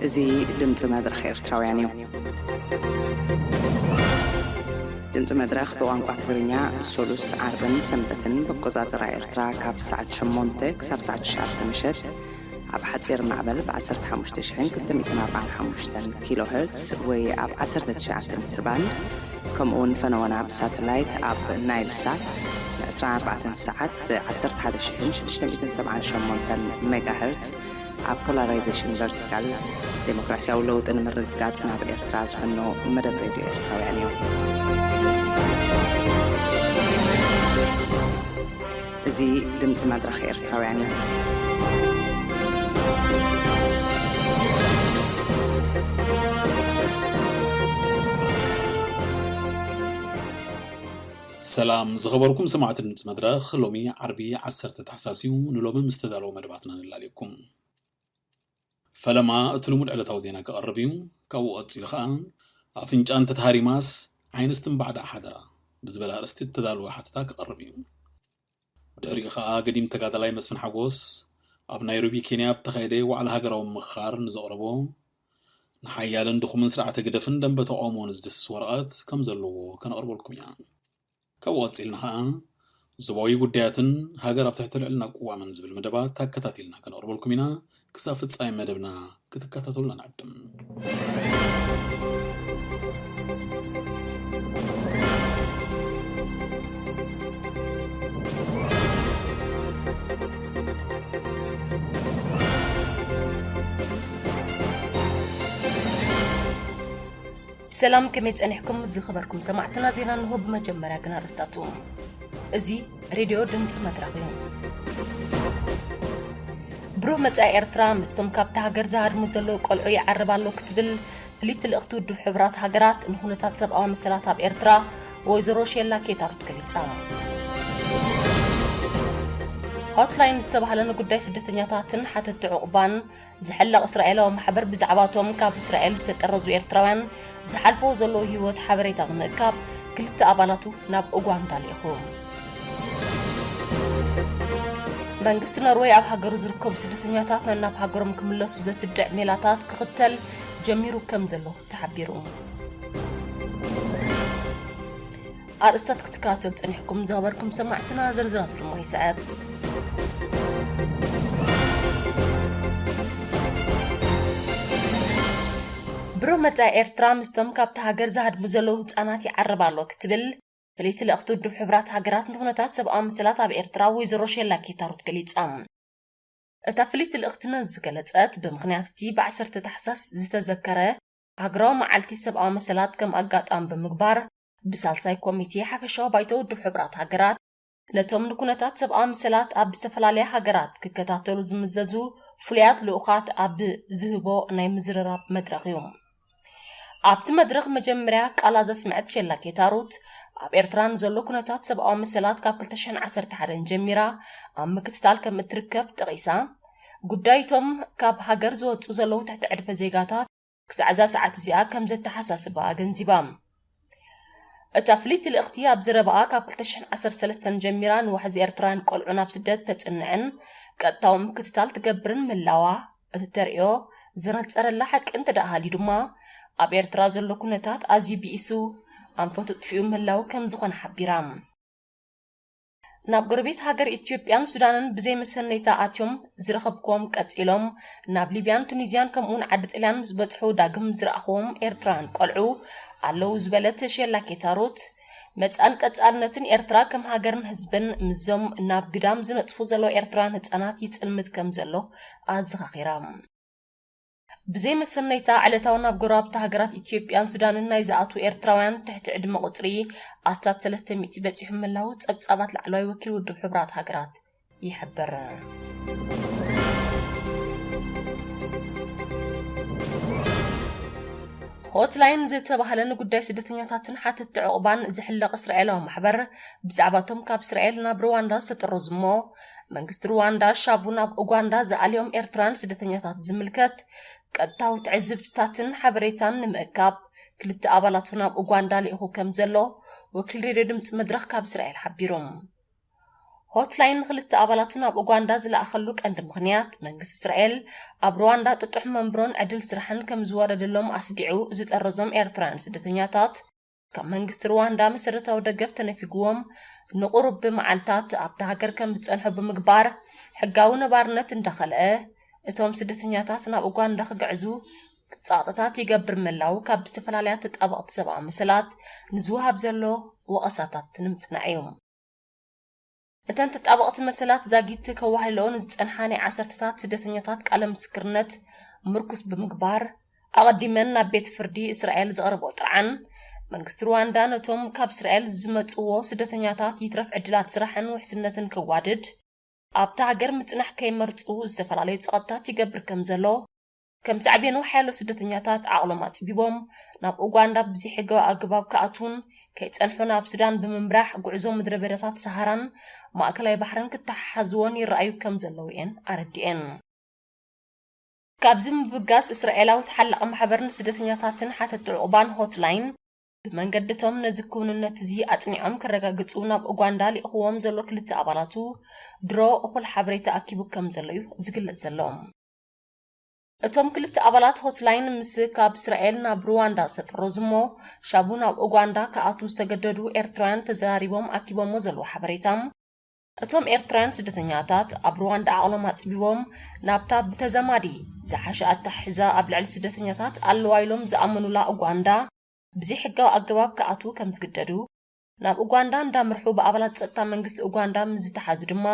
እዚ ድምፂ መድረኽ ኤርትራውያን እዩ። ድምፂ መድረኽ ብቋንቋ ትግርኛ ሶሉስ፣ ዓርብን ሰንበትን ብኣቆፃፅራ ኤርትራ ካብ ሰዓት ሸሞንተ ክሳብ ሰዓት ትሽዓተ ምሸት ኣብ ሓፂር ማዕበል ብ ዓሰርተ ሓሙሽተ ሽሕን ክልተ ሚእትን ኣርባዓን ሓሙሽተን ኪሎ ሄርትስ ወይ ኣብ ዓሰርተ ትሽዓተ ሜትር ባንድ፣ ከምኡ እውን ፈነወና ብሳተላይት ኣብ ናይል ሳት ን ዕስራን ኣርባዕተን ሰዓት ብ ዓሰርተ ሓደ ሽሕን ሽዱሽተ ሚእትን ሰብዓን ሸሞንተን ሜጋ ሄርትስ ኣብ ፖላራይዜሽን ቨርቲካል፣ ዴሞክራሲያዊ ለውጢ ንምርግጋጽ ናብ ኤርትራ ዝፈኖ መደብ ሬድዮ ኤርትራውያን እዩ። እዚ ድምጺ መድረኽ ኤርትራውያን እዩ። ሰላም ዝኸበርኩም ሰማዕቲ ድምፂ መድረኽ፣ ሎሚ ዓርቢ ዓሰርተ ታሕሳስ እዩ። ንሎሚ ምስ ተዳለወ መደባትና ንላለየኩም። ፈለማ እቲ ልሙድ ዕለታዊ ዜና ክቐርብ እዩ። ካብኡ ቀጺሉ ኸኣ ኣፍንጫ እንተተሃሪማስ ዓይንስ ትንባዕ ደኣ ሓደራ ብዝበል ኣርእስቲ እተዳለወ ሓተታ ክቐርብ እዩ። ብድሕሪኡ ኸኣ ገዲም ተጋዳላይ መስፍን ሓጎስ ኣብ ናይሮቢ ኬንያ ኣብ ተኻየደ ዋዕላ ሃገራዊ ምምኽኻር ንዘቕረቦ ንሓያልን ድኹምን ስርዓተ ግደፍን ደንበ ተቓውሞን ዝድስስ ወረቐት ከም ዘለዎ ከነቕርበልኩም ኢና። ካብኡ ቀጺልና ኸኣ ዞባዊ ጉዳያትን ሃገር ኣብ ትሕቲ ልዕልና ቅዋምን ዝብል መደባት ኣከታቲልና ከነቕርበልኩም ኢና። ክሳብ ፍጻሜ መደብና ክትከታተሉና ንዕድም። ሰላም፣ ከመይ ጸኒሕኩም ዝኸበርኩም ሰማዕትና? ዜና እንሆ። ብመጀመርያ ግን ኣርእስታቱ። እዚ ሬድዮ ድምፂ መድረኽ እዩ። ብሩህ መጻኢ ኤርትራ ምስቶም ካብታ ሃገር ዝሃድሙ ዘለዉ ቆልዑ ይዓርብ ኣሎ ክትብል ፍልይቲ ልእኽቲ ውድብ ሕቡራት ሃገራት ንኹነታት ሰብኣዊ መሰላት ኣብ ኤርትራ ወይዘሮ ሼላ ኬታሩት ገሊጻ። ሆትላይን ዝተባህለ ንጉዳይ ስደተኛታትን ሓተቲ ዕቑባን ዝሕለቕ እስራኤላዊ ማሕበር ብዛዕባቶም ካብ እስራኤል ዝተጠረዙ ኤርትራውያን ዝሓልፍዎ ዘለዉ ህይወት ሓበሬታ ንምእካብ ክልተ ኣባላቱ ናብ ኡጋንዳ ልኢኹ። መንግስቲ ኖርወይ ኣብ ሃገሩ ዝርከቡ ስደተኛታት ነናብ ሃገሮም ክምለሱ ዘስድዕ ሜላታት ክኽተል ጀሚሩ ከም ዘሎ ተሓቢሩ። ኣርእስታት ክትከታተሉ ጸኒሕኩም ዝኸበርኩም ሰማዕትና፣ ዝርዝራቱ ድማ ይስዕብ። ብሩህ መጻኢ ኤርትራ ምስቶም ካብታ ሃገር ዝሃድሙ ዘለዉ ህጻናት ይዓርብ ኣሎ ክትብል ፍልይቲ ልእኽቲ ውድብ ሕቡራት ሃገራት ንኹነታት ሰብኣዊ መሰላት ኣብ ኤርትራ ወይዘሮ ሼላ ኬታሩት ገሊጻ። እታ ፍልይቲ ልእኽቲ ነዚ ዝገለጸት ብምኽንያት እቲ ብ ዓሰርተ ታሕሳስ ዝተዘከረ ሃገራዊ መዓልቲ ሰብኣዊ መሰላት ከም ኣጋጣሚ ብምግባር፣ ብሳልሳይ ኮሚቴ ሓፈሻዊ ባይቶ ውድብ ሕቡራት ሃገራት ነቶም ንኩነታት ሰብኣዊ መሰላት ኣብ ዝተፈላለያ ሃገራት ክከታተሉ ዝምዘዙ ፍሉያት ልኡኻት ኣብ ዝህቦ ናይ ምዝርራብ መድረኽ እዩ። ኣብቲ መድረኽ መጀመርያ ቃላ ዘስምዐት ሼላ ኬታሩት፣ ኣብ ኤርትራ ንዘሎ ኩነታት ሰብኣዊ መሰላት ካብ ክልተ ሽሕን ዓሰርተ ሓደን ጀሚራ ኣብ ምክትታል ከም እትርከብ ጠቒሳ፣ ጉዳይቶም ካብ ሃገር ዝወጹ ዘለዉ ትሕቲ ዕድመ ዜጋታት ክሳዕ እዛ ሰዓት እዚኣ ከም ዘተሓሳስባ ኣገንዚባ። እታ ፍልይቲ ልእኽቲ ኣብ ዘረባኣ፣ ካብ ክልተ ሽሕን ዓሰርተ ሰለስተን ጀሚራ ንዋሕዚ ኤርትራውያን ቆልዑ ናብ ስደት ተጽንዕን ቀጥታዊ ምክትታል ትገብርን ምህላዋ፣ እቲ ተርእዮ ዘነጸረላ ሓቂ እንተ ደኣ ሃልዩ ድማ፣ ኣብ ኤርትራ ዘሎ ኩነታት ኣዝዩ ቢኢሱ፣ ኣንፈቱ ጥፊኡ ምህላው ከም ዝኾነ ሓቢራ። ናብ ጎረቤት ሃገር ኢትዮጵያን ሱዳንን ብዘይ መሰነይታ ኣትዮም ዝረኸብክዎም ቀጺሎም ናብ ሊብያን ቱኒዝያን ከምኡውን ዓዲ ጥልያን ምስ በጽሑ ዳግም ዝረኣኽዎም ኤርትራውያን ቆልዑ ኣለዉ ዝበለት ሼላ ኬታሩት፣ መጻን ቀጻልነትን ኤርትራ ከም ሃገርን ህዝብን ምስዞም ናብ ግዳም ዝነጥፉ ዘለዉ ኤርትራውያን ህጻናት ይጽልምት ከም ዘሎ ኣዘኻኺራ። ብዘይ መሰነይታ ዕለታዊ ናብ ጎረባብቲ ሃገራት ኢትዮጵያን ሱዳንን ናይ ዝኣትዉ ኤርትራውያን ትሕቲ ዕድመ ቁጽሪ ኣስታት ሰለስተ ሚእቲ በጺሑ ምህላዉ ጸብጻባት ላዕለዋይ ወኪል ውድብ ሕቡራት ሃገራት ይሕብር። ሆትላይን ዝተባህለ ንጉዳይ ስደተኛታትን ሓተትቲ ዕቑባን ዝሕለቕ እስራኤላዊ ማሕበር፣ ብዛዕባቶም ካብ እስራኤል ናብ ሩዋንዳ ዝተጠረዙ እሞ መንግስቲ ሩዋንዳ ሻቡ ናብ ኡጋንዳ ዝኣልዮም ኤርትራውያን ስደተኛታት ዝምልከት ቀጥታዊ ትዕዝብትታትን ሓበሬታን ንምእካብ ክልተ ኣባላቱ ናብ ኡጋንዳ ልኢኹ ከም ዘሎ ወኪል ሬድዮ ድምፂ መድረኽ ካብ እስራኤል ሓቢሩ። ሆትላይን ንክልተ ኣባላቱ ናብ ኡጋንዳ ዝለኣኸሉ ቀንዲ ምኽንያት፣ መንግስቲ እስራኤል ኣብ ሩዋንዳ ጥጡሕ መንብሮን ዕድል ስራሕን ከም ዝወረደሎም ኣስዲዑ ዝጠረዞም ኤርትራውያን ስደተኛታት፣ ካብ መንግስቲ ሩዋንዳ መሰረታዊ ደገፍ ተነፊግዎም ንቁሩብ መዓልታት ኣብታ ሃገር ከም ዝጸንሑ ብምግባር፣ ሕጋዊ ነባርነት እንዳኸልአ፣ እቶም ስደተኛታት ናብ ኡጋንዳ ክግዕዙ ጸቕጥታት ይገብር ምህላዉ ካብ ዝተፈላለያ ተጣበቕቲ ሰብኣዊ መሰላት ንዝወሃብ ዘሎ ወቐሳታት ንምጽናዕ እዩ። እተን ተጣበቕቲ መሰላት ዛጊት ከዋህልልኦ ንዝጸንሓ ናይ ዓሰርተታት ስደተኛታት ቃለ ምስክርነት ምርኩስ ብምግባር፣ ኣቐዲመን ናብ ቤት ፍርዲ እስራኤል ዘቕረብኦ ጥርዓን፣ መንግስቲ ሩዋንዳ ነቶም ካብ እስራኤል ዝመጽዎ ስደተኛታት ይትረፍ ዕድላት ስራሕን ውሕስነትን ከዋድድ፣ ኣብታ ሃገር ምጽናሕ ከይመርጹ ዝተፈላለዩ ጸቕጥታት ይገብር ከም ዘሎ፣ ከም ሳዕቤኑ ሓያሎ ስደተኛታት ዓቕሎም ኣጽቢቦም ናብ ኡጋንዳ ብዘይሕጋዊ ኣገባብ ክኣትዉን ከይጸንሑ ናብ ሱዳን ብምምራሕ፣ ጉዕዞ ምድረ በዳታት ሰሃራን ማእከላይ ባሕርን ክተሓሓዝዎን ይረኣዩ ከም ዘለዉ እየን ኣረዲኤን። ካብዚ ምብጋስ፣ እስራኤላዊ ተሓላቒ ማሕበር ንስደተኛታትን ሓተትቲ ዕቑባን ሆትላይን ብመንገድቶም ነዚ ክውንነት እዚ ኣጽኒዖም ከረጋግጹ ናብ ኡጋንዳ ልኢኽዎም ዘሎ ክልተ ኣባላቱ ድሮ እኹል ሓበሬታ ኣኪቡ ከም ዘሎ እዩ ዝግለጽ ዘሎ። እቶም ክልተ ኣባላት ሆትላይን ምስ ካብ እስራኤል ናብ ሩዋንዳ ዝተጠረዙ እሞ ሻቡ ናብ ኡጋንዳ ክኣትዉ ዝተገደዱ ኤርትራውያን ተዘራሪቦም ኣኪቦሞ ዘለዉ ሓበሬታ፣ እቶም ኤርትራውያን ስደተኛታት ኣብ ሩዋንዳ ዓቕሎም ኣጽቢቦም ናብታ ብተዘማዲ ዝሓሸ ኣተሓሕዛ ኣብ ልዕሊ ስደተኛታት ኣለዋ ኢሎም ዝኣመኑላ ኡጋንዳ ብዘይሕጋዊ ኣገባብ ክኣትዉ ከም ዝግደዱ፣ ናብ ኡጋንዳ እንዳምርሑ ብኣባላት ጸጥታ መንግስቲ ኡጋንዳ ምስ ዝተሓዙ ድማ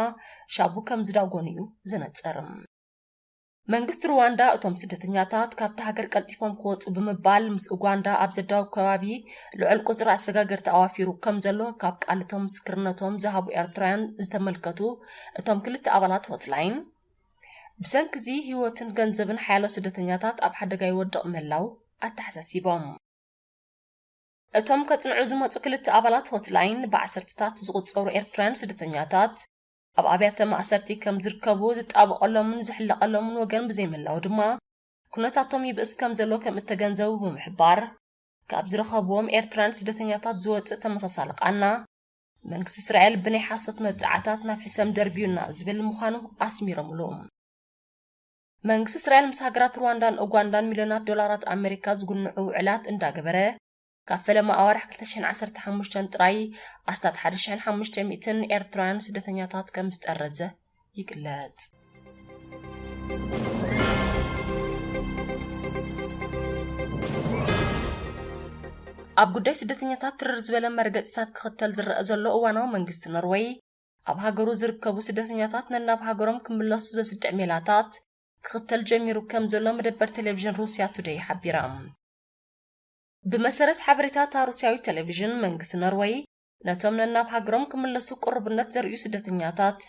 ሻቡ ከም ዝዳጎኑ እዩ ዝነጽር። መንግስቲ ሩዋንዳ እቶም ስደተኛታት ካብታ ሃገር ቀልጢፎም ክወጹ ብምባል ምስ ኡጋንዳ ኣብ ዘዳውብ ከባቢ ልዑል ቁጽሪ ኣሰጋገርቲ ኣዋፊሩ ከም ዘሎ ካብ ቃል እቶም ምስክርነቶም ዝሃቡ ኤርትራውያን ዝተመልከቱ እቶም ክልተ ኣባላት ሆትላይን፣ ብሰንኪ እዚ ህይወትን ገንዘብን ሓያሎ ስደተኛታት ኣብ ሓደጋ ይወድቕ ምህላው ኣተሓሳሲቦም። እቶም ከጽንዑ ዝመጹ ክልተ ኣባላት ሆትላይን ብዓሰርተታት ዝቑጸሩ ኤርትራውያን ስደተኛታት ኣብ ኣብያተ ማእሰርቲ ከም ዝርከቡ ዝጣበቐሎምን ዝሕለቐሎምን ወገን ብዘይምህላው ድማ፣ ኩነታቶም ይብእስ ከም ዘሎ ከም እተገንዘቡ ብምሕባር፣ ካብ ዝረኸብዎም ኤርትራውያን ስደተኛታት ዝወጽእ ተመሳሳሊ ቃና፣ መንግስቲ እስራኤል ብናይ ሓሶት መብጽዓታት ናብ ሕሰም ደርብዩና ዝብል ምዃኑ ኣስሚሮምሉ። መንግስቲ እስራኤል ምስ ሃገራት ሩዋንዳን ኡጋንዳን ሚልዮናት ዶላራት ኣመሪካ ዝጉንዑ ውዕላት እንዳገበረ፣ ካብ ፈለማ ኣዋርሕ ክልተ ሽሕን ዓሰርተ ሓሙሽተን ጥራይ ኣስታት ሓደ ሽሕን ሓሙሽተ ሚእትን ኤርትራውያን ስደተኛታት ከም ዝጠረዘ ይግለጽ። ኣብ ጉዳይ ስደተኛታት ትርር ዝበለ መርገጺታት ክኽተል ዝረአ ዘሎ እዋናዊ መንግስቲ ኖርወይ፣ ኣብ ሃገሩ ዝርከቡ ስደተኛታት ነናብ ሃገሮም ክምለሱ ዘስድዕ ሜላታት ክኽተል ጀሚሩ ከም ዘሎ መደበር ቴሌቪዥን ሩስያ ቱደይ ሓቢራ። ብመሰረት ሓበሬታ እታ ሩስያዊት ቴሌቪዥን፣ መንግስቲ ኖርወይ ነቶም ነናብ ሃገሮም ክምለሱ ቅሩብነት ዘርእዩ ስደተኛታት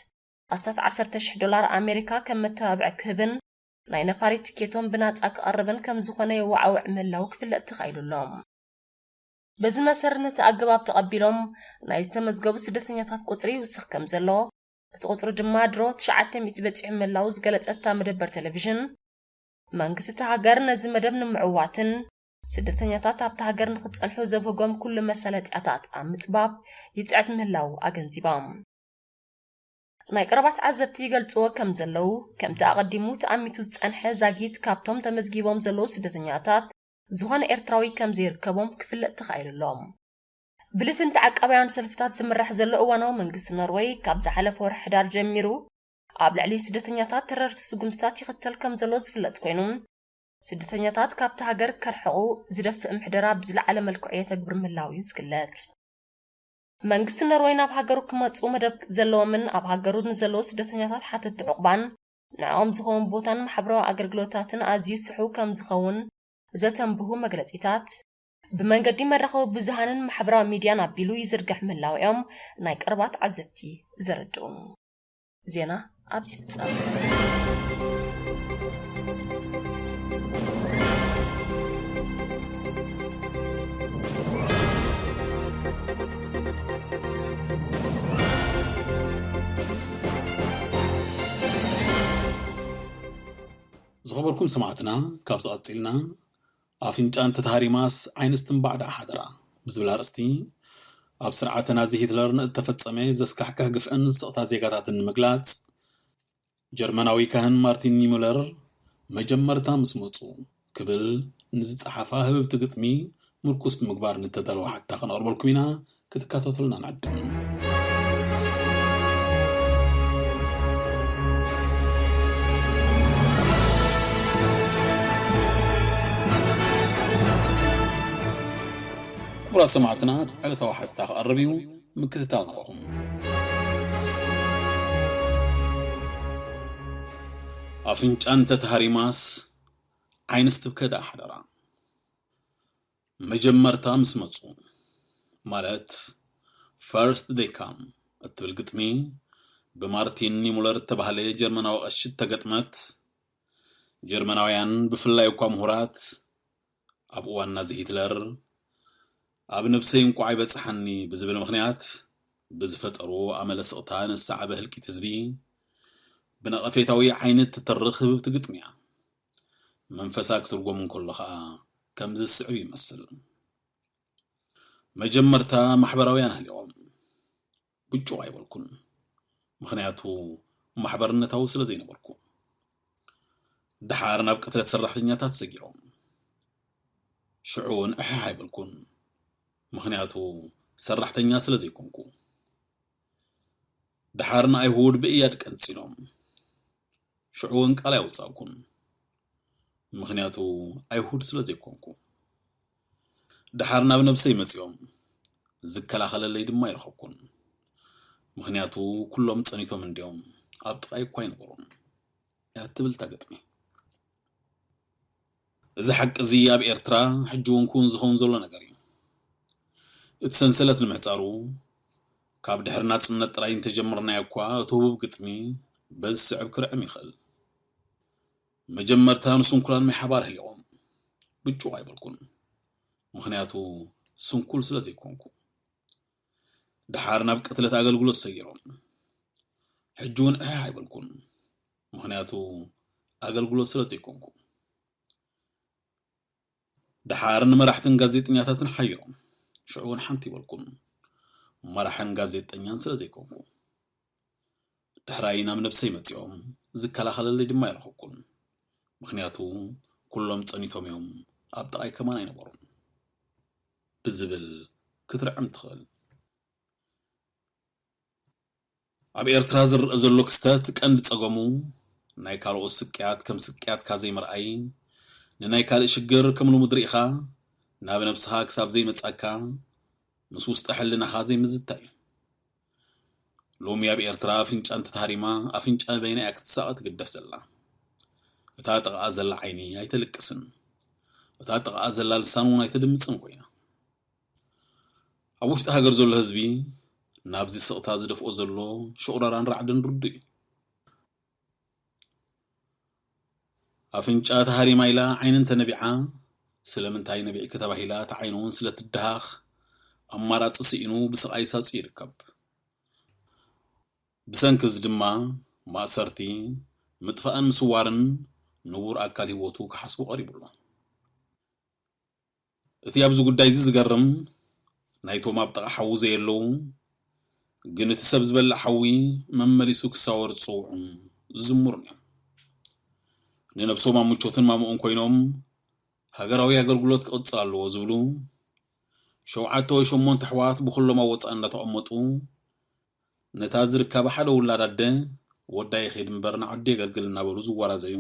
ኣስታት ዓሰርተ ሽሕ ዶላር ኣሜሪካ ከም መተባብዒ ክህብን ናይ ነፋሪት ትኬቶም ብናጻ ክቐርብን ከም ዝኾነ የወዓውዕ ምህላው ክፍለጥ ተኻኢሉ ኣሎ። በዚ መሰረት ነቲ ኣገባብ ተቐቢሎም ናይ ዝተመዝገቡ ስደተኛታት ቁጽሪ ይውስኽ ከም ዘሎ፣ እቲ ቁጽሪ ድማ ድሮ ትሽዓተ ሚእቲ በጺሑ ምህላው ዝገለጸት እታ መደበር ቴሌቪዥን፣ መንግስቲ እታ ሃገር ነዚ መደብ ንምዕዋትን ስደተኛታት ኣብታ ሃገር ንኽጸንሑ ዘብህጎም ኩሉ መሳለጥያታት ኣብ ምጽባብ ይጽዕት ምህላው ኣገንዚባ። ናይ ቀረባ ተዓዘብቲ ይገልጽዎ ከም ዘለዉ፣ ከምቲ ኣቐዲሙ ተኣሚቱ ዝጸንሐ ዛጊት ካብቶም ተመዝጊቦም ዘለዉ ስደተኛታት ዝኾነ ኤርትራዊ ከም ዘይርከቦም ክፍለጥ ተኻኢሉ ኣሎ። ብልፍንቲ ዓቃባውያን ሰልፍታት ዝምራሕ ዘሎ እዋናዊ መንግስቲ ኖርወይ፣ ካብ ዝሓለፈ ወርሒ ሕዳር ጀሚሩ ኣብ ልዕሊ ስደተኛታት ተረርቲ ስጉምትታት ይኽተል ከም ዘሎ ዝፍለጥ ኮይኑ፣ ስደተኛታት ካብቲ ሃገር ከርሕቑ ዝደፍእ ምሕደራ ብዝለዓለ መልክዑ የተግብር ምህላው እዩ ዝግለጽ። መንግስቲ ኖርወይ ናብ ሃገሩ ክመጹ መደብ ዘለዎምን ኣብ ሃገሩ ንዘለዉ ስደተኛታት ሓተትቲ ዕቑባን ንዕኦም ዝኸውን ቦታን ማሕበራዊ ኣገልግሎታትን ኣዝዩ ስሑው ከም ዝኸውን ዘተንብሁ መግለጺታት ብመንገዲ መራኸቢ ብዙሃንን ማሕበራዊ ሚድያን ኣቢሉ ይዝርግሕ ምህላው እዮም ናይ ቀረባ ተዓዘብቲ ዘረድኡ። ዜና ኣብዚ ይፍጸም። ዝኸበርኩም ሰማዕትና፣ ካብዚ ቀጺልና ኣፍንጫ እንተተሃሪማስ ዓይኒ እስትንባዕ ደኣ ሓደራ ብዝብል ኣርእስቲ ኣብ ስርዓተ ናዚ ሂትለር ንእተፈጸመ ዘስካሕክሕ ግፍዕን ስቕታ ዜጋታትን ንምግላጽ፣ ጀርመናዊ ካህን ማርቲን ኒሙለር መጀመርታ ምስ መጹ ክብል ንዝጸሓፋ ህብብቲ ግጥሚ ምርኩስ ብምግባር ንተዳለወ ሓታ ከነቕርበልኩም ኢና። ክትከታተሉና ንዕድም። ክቡራት ሰማዕትና፣ ዕለታዊ ሓተታ ክቐርብ እዩ፣ ምክትታል ንኸኹም። ኣፍንጫ እንተተሃሪማስ ዓይንስ ትብከ ደኣ ሓደራ። መጀመርታ ምስ መጹ፣ ማለት ፈርስት ደይ ካም እትብል ግጥሚ ብማርቲን ኒሙለር እተባህለ ጀርመናዊ ቀሺ እተገጥመት፣ ጀርመናውያን ብፍላይ እኳ ምሁራት ኣብ እዋን ናዚ ሂትለር ኣብ ነብሰይ እንቋዕ ኣይበጽሓኒ ብዝብል ምኽንያት ብዝፈጠርዎ ኣመለ ስቕታ ንዝሰዓበ ህልቂት ህዝቢ ብነቐፌታዊ ዓይኒ እትተርኽ ህብብቲ ግጥሚ እያ። መንፈሳ ክትርጎም እንከሎ ኸኣ ከምዚ ዝስዕብ ይመስል። መጀመርታ ማሕበራውያን ሃሊቖም። ብጩቕ ኣይበልኩን። ምኽንያቱ ማሕበርነታዊ ስለ ዘይነበርኩ። ደሓር ናብ ቅትለት ሰራሕተኛታት ሰጊሮም። ሽዑ እውን እሕሕ ኣይበልኩን። ምኽንያቱ ሰራሕተኛ ስለ ዘይኮንኩ። ደሓር ንኣይሁድ ብእያድ ቀንጺሎም። ሽዑ እውን ቃል ኣይወጻእኩን። ምኽንያቱ ኣይሁድ ስለ ዘይኮንኩ። ደሓር ናብ ነብሰይ መጺኦም። ዝከላኸለለይ ድማ ኣይረኸብኩን። ምኽንያቱ ኩሎም ጸኒቶም እንድዮም፣ ኣብ ጥቓይ እኳ ኣይነበሩን። እያ ትብል እታ ግጥሚ። እዚ ሓቂ እዚ ኣብ ኤርትራ ሕጂ እውን ክውን ዝኸውን ዘሎ ነገር እዩ። እቲ ሰንሰለት ንምሕጻሩ፣ ካብ ድሕሪ ናጽነት ጥራይ እንተጀመርናዮ እኳ፣ እቲ ህቡብ ግጥሚ በዚ ዝስዕብ ክርዕም ይኽእል። መጀመርታ ንስንኩላን ማይ ሓባር ኣህሊቖም። ብጩቕ ኣይበልኩን። ምኽንያቱ ስንኩል ስለ ዘይኮንኩ። ደሓር ናብ ቅትለት ኣገልግሎት ሰጊሮም። ሕጂ እውን እሕሕ ኣይበልኩን። ምኽንያቱ ኣገልግሎት ስለ ዘይኮንኩ። ደሓር ንመራሕትን ጋዜጠኛታትን ሓይሮም። ሽዑ እውን ሓንቲ ኣይበልኩን። መራሕን ጋዜጠኛን ስለ ዘይኮንኩ። ድሕራይ ናብ ነብሰይ መጺኦም። ዝከላኸለለይ ድማ ኣይረኸብኩን። ምኽንያቱ ኩሎም ጸኒቶም እዮም። ኣብ ጥቓይ ከማን ኣይነበሩን። ብዝብል ክትርዕም ትኽእል። ኣብ ኤርትራ ዝረኣ ዘሎ ክስተት ቀንዲ ጸገሙ ናይ ካልኦት ስቅያት ከም ስቅያትካ ዘይምርኣይ፣ ንናይ ካልእ ሽግር ከም ልሙድ ርኢኻ ናብ ነብስኻ ክሳብ ዘይመጻካ ምስ ውስጠ ሕልናኻ ዘይምዝታይ እዩ። ሎሚ ኣብ ኤርትራ ኣፍንጫ እንተተሃሪማ ኣፍንጫ በይና እያ ክትሳቐ ትግደፍ ዘላ። እታ ጥቓኣ ዘላ ዓይኒ ኣይተልቅስን። እታ ጥቓኣ ዘላ ልሳን እውን ኣይተድምጽን ኮይና። ኣብ ውሽጢ ሃገር ዘሎ ህዝቢ ናብዚ ስቕታ ዝደፍኦ ዘሎ ሽቑረራን ራዕድን ርዱእ እዩ። ኣፍንጫ ተሃሪማ ኢላ ዓይኒ እንተነቢዓ፣ ስለምንታይ ነቢዕኪ ተባሂላ እታ ዓይኑ እውን ስለ ትደሃኽ፣ ኣማራጺ ስኢኑ ብስቓይ ሳጹ ይርከብ። ብሰንኪ እዚ ድማ ማእሰርቲ፣ ምጥፋእን ምስዋርን ንቡር ኣካል ህይወቱ ክሓስቦ ቀሪቡ ኣሎ። እቲ ኣብዚ ጉዳይ እዚ ዝገርም፣ ናይቶም ኣብ ጥቓ ሓዊ ዘየለዉ፣ ግን እቲ ሰብ ዝበልዕ ሓዊ መመሊሱ ክሳወር ዝጽውዑን ዝዝምሩን እዮም። ንነብሶም ኣብ ምቾትን ማምኡን ኮይኖም ሃገራዊ ኣገልግሎት ክቕጽል ኣለዎ ዝብሉ ሸውዓተ ወይ ሸሞንተ ኣሕዋት ብኹሎም ኣብ ወጻኢ እንዳተቐመጡ፣ ነታ ዝርከባ ሓደ ውላድ ኣደ፣ "ወዳ ይኸይድ እምበር ንዓዱ የገልግል" እናበሉ ዝወራዘዩ፣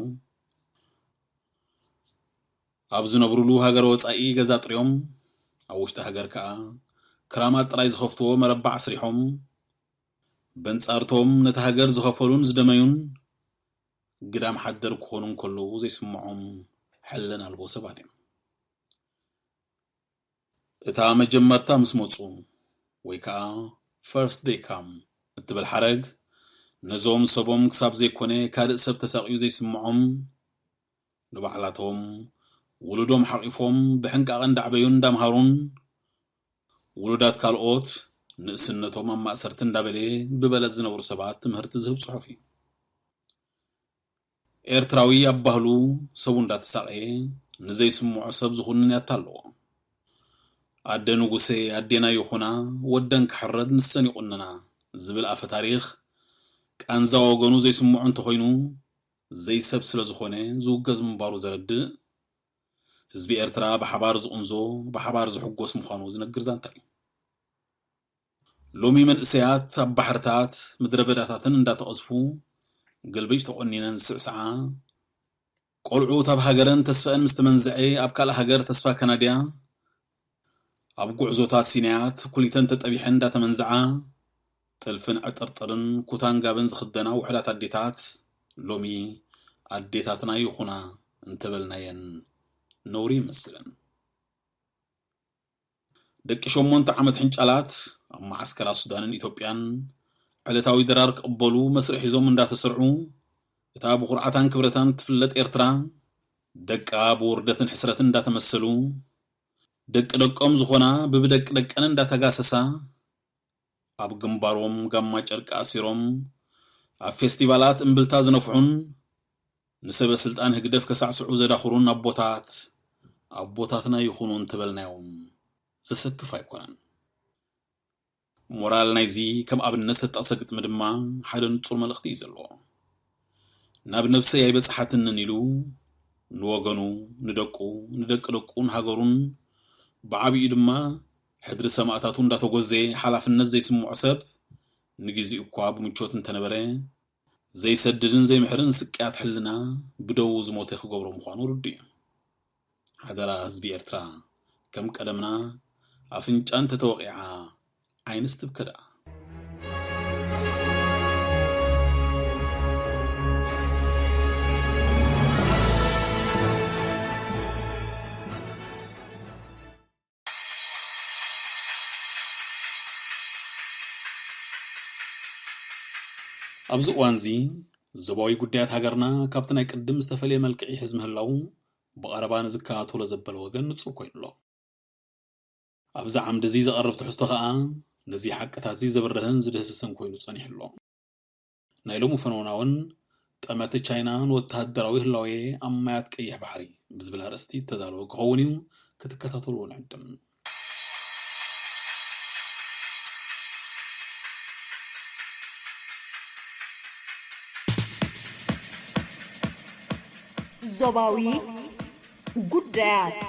ኣብ ዝነብሩሉ ሃገር ወጻኢ ገዛ ጥርዮም፣ ኣብ ውሽጢ ሃገር ከኣ ክራማት ጥራይ ዝኸፍትዎ መረባ ኣስሪሖም፣ በንጻርቶም ነታ ሃገር ዝኸፈሉን ዝደመዩን፣ ግዳም ሓደር ክኾኑ እንከለዉ ዘይስምዖም ሕልን ኣልቦ ሰባት እዮም። እታ መጀመርታ ምስ መጹ፣ ወይ ከኣ ፈርስት ደይ ካም እትብል ሓረግ፣ ነዞም ሰቦም ክሳብ ዘይኮነ ካልእ ሰብ ተሳቕዩ ዘይስምዖም፣ ንባዕላቶም ውሉዶም ሓቒፎም ብሕንቃቐ እንዳዕበዩ እንዳምሃሩን፣ ውሉዳት ካልኦት ንእስነቶም ኣብ ማእሰርቲ እንዳበለየ ብበለጽ ዝነብሩ ሰባት ትምህርቲ ዝህብ ጽሑፍ እዩ። ኤርትራዊ ኣብ ባህሉ ሰቡ እንዳተሳቐየ ንዘይስምዖ ሰብ ዝኹንን ያታ ኣለዎ። ኣደ ንጉሴ ኣዴና ይኹና፣ ወደን ክሕረድ ንሰን ይቑነና ዝብል ኣፈ ታሪኽ፣ ቃንዛ ወገኑ ዘይስምዖ እንተኾይኑ፣ ዘይሰብ ስለ ዝኾነ ዝውገዝ ምንባሩ ዘረድእ፣ ህዝቢ ኤርትራ ብሓባር ዝቕንዞ፣ ብሓባር ዝሕጎስ ምዃኑ ዝነግር ዛንታ እዩ። ሎሚ መንእሰያት ኣብ ባሕርታት፣ ምድረ በዳታትን እንዳተቐዝፉ፣ ግልብጭ ተቖኒነን ዝስዕስዓ፣ ቆልዑት ኣብ ሃገረን ተስፋአን ምስ ተመንዝዐ፣ ኣብ ካልእ ሃገር ተስፋ ከናድያ፣ ኣብ ጉዕዞታት ሲናያት ኩሊተን ተጠቢሐን እንዳተመንዝዓ፣ ጥልፍን ዕጥርጥርን ኩታን ጋብን ዝኽደና ውሑዳት ኣዴታት፣ ሎሚ ኣዴታትና ይኹና እንተበልናየን ነውሪ ይመስለን። ደቂ ሸሞንተ ዓመት ሕንጫላት ኣብ መዓስከራት ሱዳንን ኢትዮጵያን ዕለታዊ ድራር ክቕበሉ መስርዕ ሒዞም እንዳተሰርዑ፣ እታ ብኹርዓታን ክብረታን ትፍለጥ ኤርትራ፣ ደቃ ብውርደትን ሕስረትን እንዳተመሰሉ፣ ደቂ ደቆም ዝኾና ብብደቂ ደቀን እንዳተጋሰሳ፣ ኣብ ግንባሮም ጋማ ጨርቂ ኣሲሮም፣ ኣብ ፌስቲቫላት እምብልታ ዝነፍሑን ንሰበ ስልጣን ህግደፍ ከሳዕስዑ ዘዳኽሩን ኣቦታት፣ ኣቦታትና ይኹኑ እንተበልናዮም ዘሰክፍ ኣይኮነን። ሞራል ናይዚ ከም ኣብነት ዝተጠቕሰ ግጥሚ ድማ ሓደ ንጹር መልእኽቲ እዩ ዘለዎ። ናብ ነብሰይ ኣይበጽሓትንን ኢሉ ንወገኑ፣ ንደቁ፣ ንደቂ ደቁ፣ ንሃገሩን ብዓቢኡ ድማ ሕድሪ ሰማእታቱ እንዳተጎዘየ ሓላፍነት ዘይስምዖ ሰብ፣ ንግዜኡ እኳ ብምቾት እንተነበረ፣ ዘይሰድድን ዘይምሕርን ስቅያት ሕልና ብደዉ ዝሞተ ክገብሮ ምዃኑ ርዱእ እዩ። ሓደራ ህዝቢ ኤርትራ፣ ከም ቀደምና ኣፍንጫ እንተተወቒዓ ዓይንስ ትብከ ደኣ። ኣብዚ እዋንዚ፣ ዞባዊ ጉዳያት ሃገርና ካብቲ ናይ ቅድም ዝተፈልየ መልክዕ ይሕዝ ምህላዉ፣ ብቐረባ ንዝከታተሎ ዘበለ ወገን ንጹር ኮይኑ ኣሎ። ኣብዚ ዓምዲ እዚ ዝቐርብ ትሕዝቶ ከኣ፣ ነዚ ሓቅታት እዚ ዘብርህን ዝድህስስን ኮይኑ ጸኒሑ ኣሎ። ናይ ሎሚ ፈነውና እውን፣ ጠመተ ቻይና ንወተሃደራዊ ህላዌ ኣብ ማያት ቀይሕ ባሕሪ ብዝብል ኣርእስቲ እተዳለወ ክኸውን እዩ፣ ክትከታተልዎ ንዕድም። ዞባዊ ጉዳያት።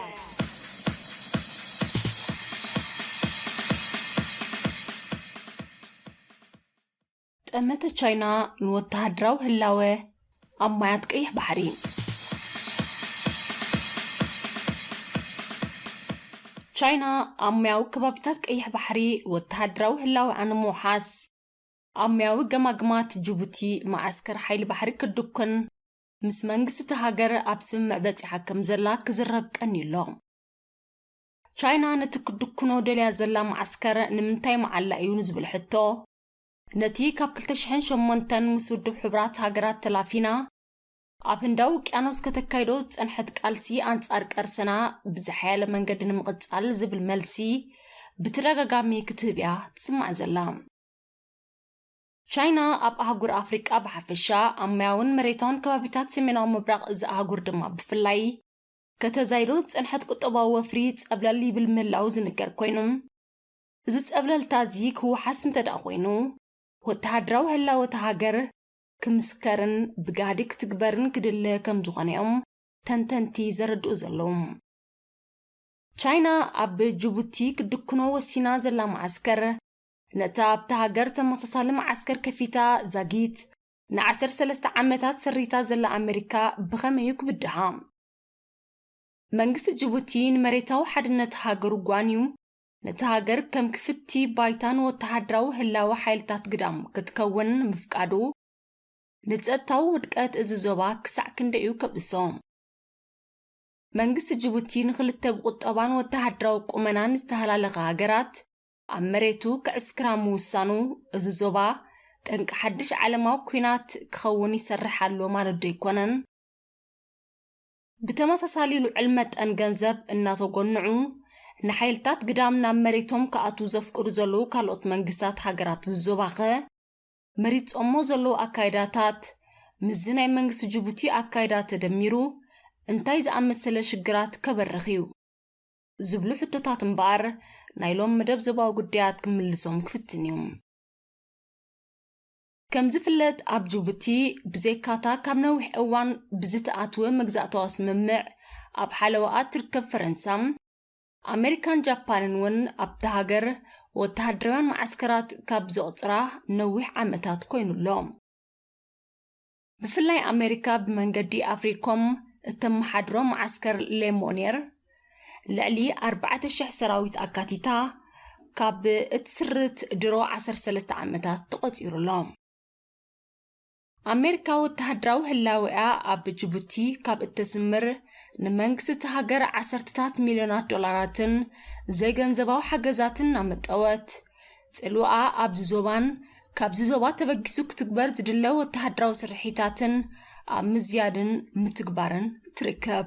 ጠመተ ቻይና ንወተሃደራዊ ህላወ ኣብ ማያት ቀይሕ ባሕሪ። ቻይና ኣብ ማያዊ ከባቢታት ቀይሕ ባሕሪ ወተሃደራዊ ህላወኣ ንምውሓስ፣ ኣብ ማያዊ ገማግማት ጅቡቲ መዓስከር ሓይሊ ባሕሪ ክትድኩን፣ ምስ መንግስቲ እታ ሃገር ኣብ ስምምዕ በጺሓ ከም ዘላ ክዝረብ ቀንዩ ኣሎ። ቻይና ነቲ ክትድኩኖ ደልያ ዘላ መዓስከር ንምንታይ መዓላ እዩ ንዝብል ሕቶ፣ ነቲ ካብ ክልተ ሽሕን ሸሞንተን ምስ ውድብ ሕቡራት ሃገራት ተላፊና፣ ኣብ ህንዳዊ ውቅያኖስ ከተካይዶ ዝጸንሐት ቃልሲ ኣንጻር ቀርስና ብዝሓያለ መንገዲ ንምቕጻል ዝብል መልሲ ብተደጋጋሚ ክትህብ እያ ትስማዕ ዘላ። ቻይና ኣብ ኣህጉር ኣፍሪቃ ብሓፈሻ፣ ኣብ ማያውን መሬታውን ከባቢታት ሰሜናዊ ምብራቕ እዚ ኣህጉር ድማ ብፍላይ፣ ከተዛይዶ ዝጸንሐት ቁጠባዊ ወፍሪ ጸብለል ይብል ምህላው ዝንገር ኮይኑ፣ እዚ ጸብለልታ እዚ ክወሓስ እንተ ደኣ ኮይኑ፣ ወተሃደራዊ ህላወ እታ ሃገር ክምስከርን ብጋህዲ ክትግበርን ክድለ ከም ዝኾነ እዮም ተንተንቲ ዘረድኡ ዘለዉ። ቻይና ኣብ ጅቡቲ ክትድክኖ ወሲና ዘላ መዓስከር፣ ነታ ኣብታ ሃገር ተመሳሳሊ መዓስከር ከፊታ ዛጊት ንዓሰርተ ሰለስተ ዓመታት ሰሪታ ዘላ ኣመሪካ ብኸመይ እዩ ክብድሃ? መንግስቲ ጅቡቲ ንመሬታዊ ሓድነት ሃገሩ ጓንዩ፣ ነታ ሃገር ከም ክፍቲ ባይታ ንወተሃደራዊ ህላወ ሓይልታት ግዳም ክትከውን ምፍቃዱ፣ ንጸጥታዊ ውድቀት እዚ ዞባ ክሳዕ ክንደይ እዩ ከብእሶ? መንግስቲ ጅቡቲ ንኽልተ ብቁጠባን ወተሃደራዊ ቁመናን ዝተሃላለኻ ሃገራት ኣብ መሬቱ ክዕስክራ ምውሳኑ፣ እዚ ዞባ ጠንቂ ሓድሽ ዓለማዊ ኲናት ክኸውን ይሰርሕ ኣሎ ማለት ዶ ኣይኮነን? ብተመሳሳሊ ልዑል መጠን ገንዘብ እናተጎንዑ፣ ንሓይልታት ግዳም ናብ መሬቶም ክኣትዉ ዘፍቅዱ ዘለዉ ካልኦት መንግስታት ሃገራት እዚ ዞባኸ፣ መሪጾሞ ዘለዉ ኣካይዳታት፣ ምስዚ ናይ መንግስቲ ጅቡቲ ኣካይዳ ተደሚሩ፣ እንታይ ዝኣመሰለ ሽግራት ከበርኽ እዩ? ዝብሉ ሕቶታት እምበኣር፣ ናይ ሎም መደብ ዞባዊ ጉዳያት ክምልሶም ክፍትን እዩ። ከም ዝፍለጥ፣ ኣብ ጅቡቲ ብዘይካታ ካብ ነዊሕ እዋን ብዝተኣትወ መግዛእታዊ ስምምዕ ኣብ ሓለዋኣ ትርከብ ፈረንሳ፣ ኣሜሪካን ጃፓንን እውን ኣብታ ሃገር ወተሃደራውያን መዓስከራት ካብ ዘቑጽራ ነዊሕ ዓመታት ኮይኑ ኣሎ። ብፍላይ ኣሜሪካ ብመንገዲ ኣፍሪኮም እተመሓድሮ መዓስከር ሌሞኔር ልዕሊ ኣርባዕተ ሽሕ ሰራዊት ኣካቲታ ካብ እትስርት ድሮ ዓሰርተ ሰለስተ ዓመታት ተቖጺሩ ኣሎ። ኣሜሪካ ወተሃደራዊ ህላዌኣ ኣብ ጅቡቲ ካብ እተስምር፣ ንመንግስቲ እቲ ሃገር ዓሰርተታት ሚልዮናት ዶላራትን ዘይገንዘባዊ ሓገዛትን እናመጠወት፣ ጽልዋኣ ኣብዚ ዞባን ካብዚ ዞባ ተበጊሱ ክትግበር ዝድለ ወተሃደራዊ ስርሒታትን ኣብ ምዝያድን ምትግባርን ትርከብ።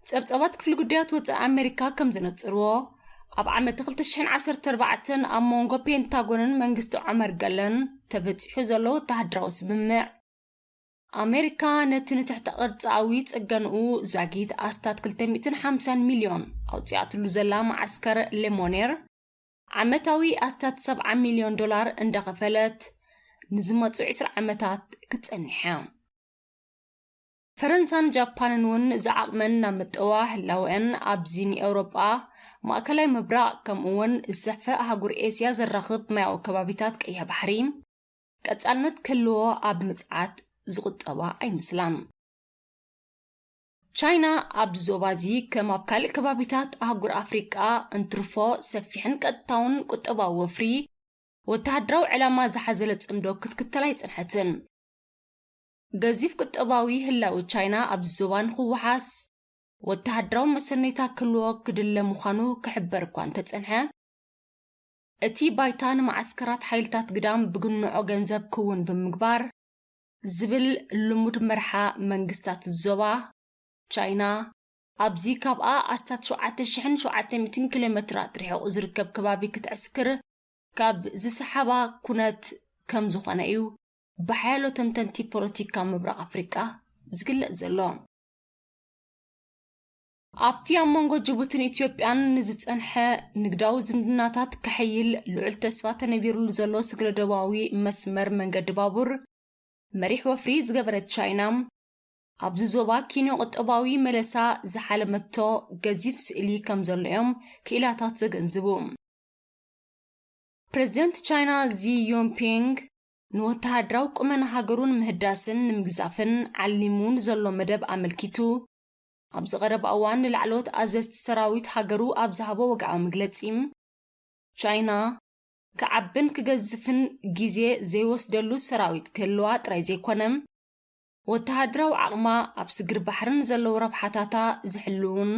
ጸብጻባት ክፍሊ ጉዳያት ወጻኢ ኣሜሪካ ከም ዝነጽርዎ፣ ኣብ ዓመት ክልተ ሽሕን ዓሰርተ ኣርባዕተን ኣብ መንጎ ፔንታጎንን መንግስቲ ዖመር ገለን ተበጺሑ ዘሎ ወተሃደራዊ ስምምዕ፣ ኣሜሪካ ነቲ ንትሕተ ቅርጻዊ ጽገንኡ ዛጊት ኣስታት ክልተ ሚእትን ሓምሳን ሚልዮን ኣውጺኣትሉ ዘላ መዓስከር ሌሞኔር፣ ዓመታዊ ኣስታት ሰብዓ ሚልዮን ዶላር እንዳኸፈለት ንዝመጹ ዕስራ ዓመታት ክትጸንሕ እያ። ፈረንሳን ጃፓንን እውን ዝዓቕመን እናመጠዋ ህላወአን ኣብዚ ንኤውሮጳ፣ ማእከላይ ምብራቕ፣ ከምኡ እውን ዝሰሕፈ ኣህጉር ኤስያ ዘራኽብ ማያዊ ከባቢታት ቀይሕ ባሕሪ ቀጻልነት ክህልዎ ኣብ ምጽዓት ዝቑጠባ ኣይመስላን። ቻይና ኣብዚ ዞባ እዚ ከም ኣብ ካልእ ከባቢታት ኣህጉር ኣፍሪቃ እንትርፎ ሰፊሕን ቀጥታውን ቁጠባዊ ወፍሪ ወተሃደራዊ ዕላማ ዝሓዘለ ጽምዶ ክትክተል ኣይጸንሐትን። ገዚፍ ቁጠባዊ ህላወ ቻይና ኣብዚ ዞባ ንኽወሓስ ወተሃደራዊ መሰነይታ ክህልዎ ክድለ ምዃኑ ክሕበር እኳ እንተጸንሐ፣ እቲ ባይታ ንመዓስከራት ሓይልታት ግዳም ብግንዖ ገንዘብ ክውን ብምግባር ዝብል ልሙድ መርሓ መንግስታት ዞባ፣ ቻይና ኣብዚ ካብኣ ኣስታት ሸውዓተ ሽሕን ሸውዓተ ሚእትን ኪሎ ሜትራት ርሒቑ ዝርከብ ከባቢ ክትዕስክር ካብ ዝሰሓባ ኩነት ከም ዝኾነ እዩ ብሓያሎ ተንተንቲ ፖለቲካ ምብራቕ ኣፍሪቃ ዝግለጽ ዘሎ። ኣብቲ ኣብ መንጎ ጅቡትን ኢትዮጵያን ንዝጸንሐ ንግዳዊ ዝምድናታት ከሐይል ልዑል ተስፋ ተነቢሩሉ ዘሎ ስግረ-ዶባዊ መስመር መንገዲ ባቡር መሪሕ ወፍሪ ዝገበረት ቻይና፣ ኣብዚ ዞባ ኪኖ ቁጠባዊ መለሳ ዝሓለመቶ ገዚፍ ስእሊ ከም ዘሎ እዮም ክኢላታት ዘገንዝቡ። ፕሬዝደንት ቻይና ዚ ዮንፒንግ ንወተሃደራዊ ቁመና ሃገሩ ንምህዳስን ንምግዛፍን ዓሊሙ ንዘሎ መደብ ኣመልኪቱ፣ ኣብዚ ቀረባ እዋን ንላዕለዎት ኣዘዝቲ ሰራዊት ሃገሩ ኣብ ዝሃቦ ወግዓዊ መግለጺ፣ ቻይና ክዓብን ክገዝፍን ግዜ ዘይወስደሉ ሰራዊት ክህልዋ ጥራይ ዘይኮነ፣ ወተሃደራዊ ዓቕማ ኣብ ስግር ባሕርን ዘለዉ ረብሓታታ ዝሕልውን፣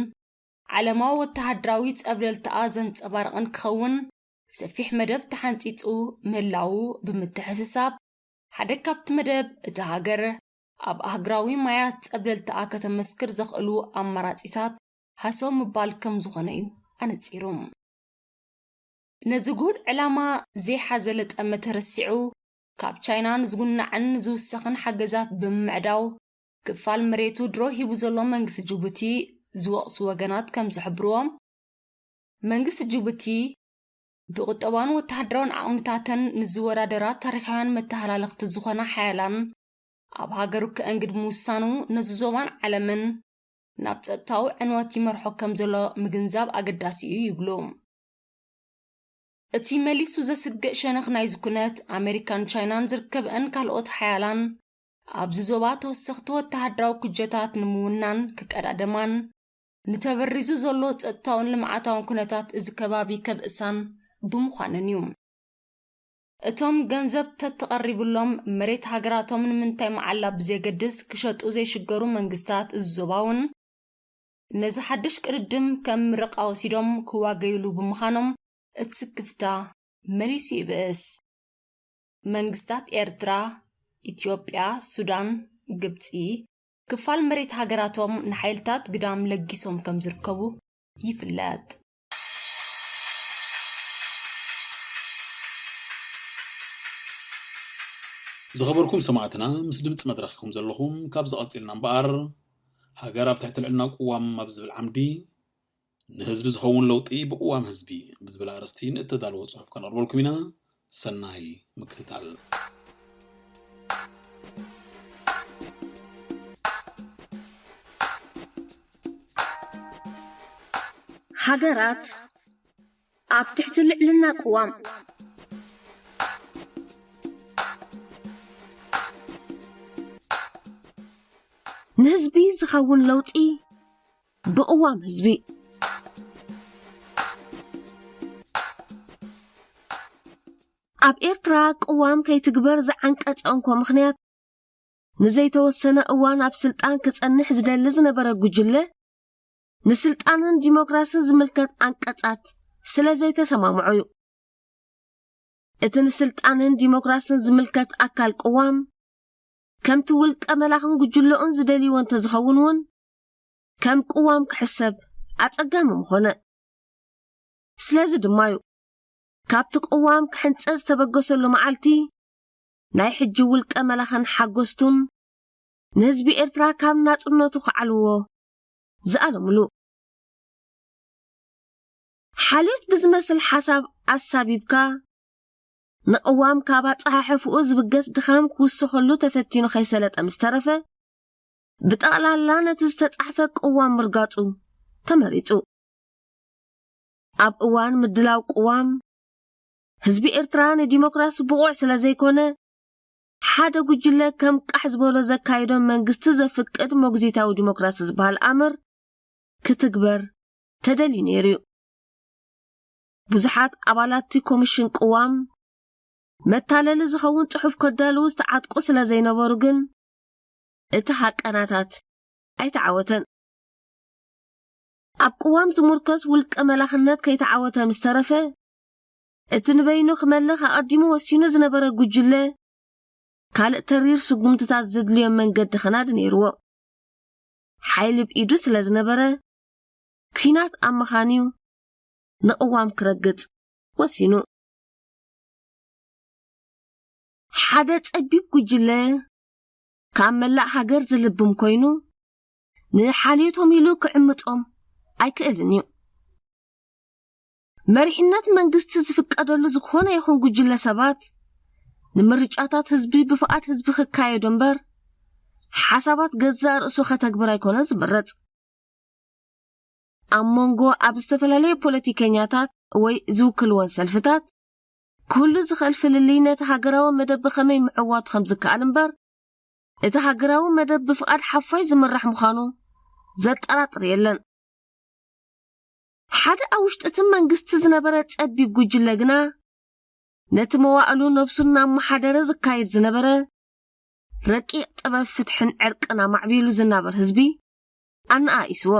ዓለማዊ ወተሃደራዊ ጸብለልታኣ ዘንጸባርቕን ክኸውን ሰፊሕ መደብ ተሓንጺጹ ምህላዉ ብምትሕስሳብ፣ ሓደ ካብቲ መደብ እታ ሃገር ኣብ ኣህጉራዊ ማያት ጸብለልታኣ ከተመስክር ዘኽእሉ ኣማራጺታት ሃሰው ምባል ከም ዝኾነ እዩ ኣነጺሩ። ነዚ ግሁድ ዕላማ ዘይሓዘለ ጠመተ ረሲዑ፣ ካብ ቻይና ንዝጉናዕን ዝውሰኽን ሓገዛት ብምምዕዳው፣ ክፋል መሬቱ ድሮ ሂቡ ዘሎ መንግስቲ ጅቡቲ ዝወቕሱ ወገናት ከም ዝሕብርዎ፣ መንግስቲ ጅቡቲ ብቁጠባን ወተሃደራውን ዓቕምታተን ንዝወዳደራ ታሪኻውያን መተሃላለኽቲ ዝኾና ሓያላን ኣብ ሃገሩ ከእንግድ ምውሳኑ፣ ነዚ ዞባን ዓለምን ናብ ጸጥታዊ ዕንወት ይመርሖ ከም ዘሎ ምግንዛብ ኣገዳሲ እዩ ይብሉ። እቲ መሊሱ ዘስግእ ሸነኽ ናይዚ ኩነት፣ ኣሜሪካን ቻይናን ዝርከብአን ካልኦት ሓያላን ኣብዚ ዞባ ተወሰኽቲ ወተሃደራዊ ኩጀታት ንምውናን ክቀዳደማን፣ ንተበሪዙ ዘሎ ጸጥታውን ልምዓታውን ኩነታት እዚ ከባቢ ከብእሳን ብምዃነን እዩ። እቶም ገንዘብ ተተቐሪብሎም መሬት ሃገራቶም ንምንታይ መዓላ ብዘየገድስ ክሸጡ ዘይሽገሩ መንግስታት እዚ ዞባ እውን ነዚ ሓድሽ ቅድድም ከም ምርቃ ወሲዶም ክዋገዩሉ ብምዃኖም እቲ ስክፍታ መሊሱ ይብእስ። መንግስታት ኤርትራ፣ ኢትዮጵያ፣ ሱዳን፣ ግብጺ ክፋል መሬት ሃገራቶም ንሓይልታት ግዳም ለጊሶም ከም ዝርከቡ ይፍለጥ። ዝኸበርኩም ሰማዕትና፣ ምስ ድምፂ መድረኽ ኢኹም ዘለኹም። ካብ ዝቐፂልና እምበኣር፣ ሃገር ኣብ ትሕቲ ልዕልና ቅዋም ኣብ ዝብል ዓምዲ ንህዝቢ ዝኸውን ለውጢ ብቕዋም ህዝቢ ብዝብል ኣርእስቲ ንእተዳለወ ጽሑፍ ከነቕርበልኩም ኢና። ሰናይ ምክትታል። ሃገራት ኣብ ትሕቲ ልዕልና ቅዋም ንህዝቢ ዝኸውን ለውጢ ብቕዋም ህዝቢ። ኣብ ኤርትራ ቅዋም ከይትግበር ዝዓንቀጸ እንኮ ምኽንያት፣ ንዘይተወሰነ እዋን ኣብ ስልጣን ክጸንሕ ዝደሊ ዝነበረ ጉጅለ፣ ንስልጣንን ዲሞክራስን ዝምልከት ዓንቀጻት ስለ ዘይተሰማምዖ እዩ። እቲ ንስልጣንን ዲሞክራስን ዝምልከት ኣካል ቅዋም፣ ከምቲ ውልቀ መላኽን ጉጅለኡን ዝደልይዎ እንተዝኸውን እውን፣ ከም ቅዋም ክሕሰብ ኣጸጋሚ ምኾነ። ስለዚ ድማ እዩ፣ ካብቲ ቅዋም ክሕንጸጽ ዝተበገሰሉ መዓልቲ፣ ናይ ሕጂ ውልቀ መላኽን ሓጎስቱን፣ ንህዝቢ ኤርትራ ካብ ናጽነቱ ክዓልዎ ዝኣለምሉ። ሓልዮት ብዝመስል ሓሳብ ኣሳቢብካ፣ ንቅዋም ካብ ኣጸሓሕፍኡ ዝብገስ ድኻም ክውስኸሉ ተፈቲኑ ከይሰለጠ ምስ ተረፈ፣ ብጠቕላላ ነቲ ዝተጻሕፈ ቅዋም ምርጋጹ ተመሪጹ። ኣብ እዋን ምድላው ቅዋም፣ ህዝቢ ኤርትራ ንዲሞክራሲ ብቑዕ ስለ ዘይኮነ፣ ሓደ ጉጅለ ከም ቃሕ ዝበሎ ዘካይዶ መንግስቲ ዘፍቅድ መጉዚታዊ ዲሞክራሲ ዝበሃል ኣምር ክትግበር ተደልዩ ነይሩ እዩ። ብዙሓት ኣባላት እቲ ኮሚሽን ቅዋም መታለሊ ዝኸውን ጽሑፍ ከዳልዉ ዝተዓጥቁ ስለ ዘይነበሩ ግን፣ እቲ ሃቀናታት ኣይተዓወተን። ኣብ ቅዋም ዝሙርከስ ውልቀ መላኽነት ከይተዓወተ ምስ ተረፈ፣ እቲ ንበይኑ ክመልኽ ኣቐዲሙ ወሲኑ ዝነበረ ጉጅለ፣ ካልእ ተሪር ስጉምትታት ዘድልዮ መንገዲ ክናድ ነይርዎ። ሓይሊ ብኢዱ ስለ ዝነበረ፣ ኲናት ኣብ ምኻንዩ ንቕዋም ክረግጽ ወሲኑ። ሓደ ጸቢብ ጉጅለ ካብ መላእ ሃገር ዝልብም ኮይኑ፣ ንሓልዮቶም ኢሉ ክዕምጾም ኣይክእልን እዩ። መሪሕነት መንግስቲ ዝፍቀደሉ ዝኾነ ይኹን ጉጅለ ሰባት፣ ንምርጫታት ህዝቢ ብፍቓድ ህዝቢ ክካየዶ እምበር፣ ሓሳባት ገዛእ ርእሱ ከተግብር ኣይኮነን ዝምረጽ። ኣብ መንጎ ኣብ ዝተፈላለዩ ፖለቲከኛታት ወይ ዝውክልወን ሰልፍታት፣ ክህሉ ዝኽእል ፍልልይ ነቲ ሃገራዊ መደብ ብኸመይ ምዕዋቱ ከም ዝከኣል እምበር፣ እቲ ሃገራዊ መደብ ብፍቓድ ሓፋሽ ዝምራሕ ምዃኑ ዘጠራጥር የለን። ሓደ ኣብ ውሽጢ እቲ መንግስቲ ዝነበረ ጸቢብ ጉጅለ ግና፣ ነቲ መዋእሉ ነብሱ እናመሓደረ ዝካየድ ዝነበረ ረቂቕ ጥበብ ፍትሕን ዕርቅን ኣማዕቢሉ ዝናበር ህዝቢ ኣነኣኢስዎ።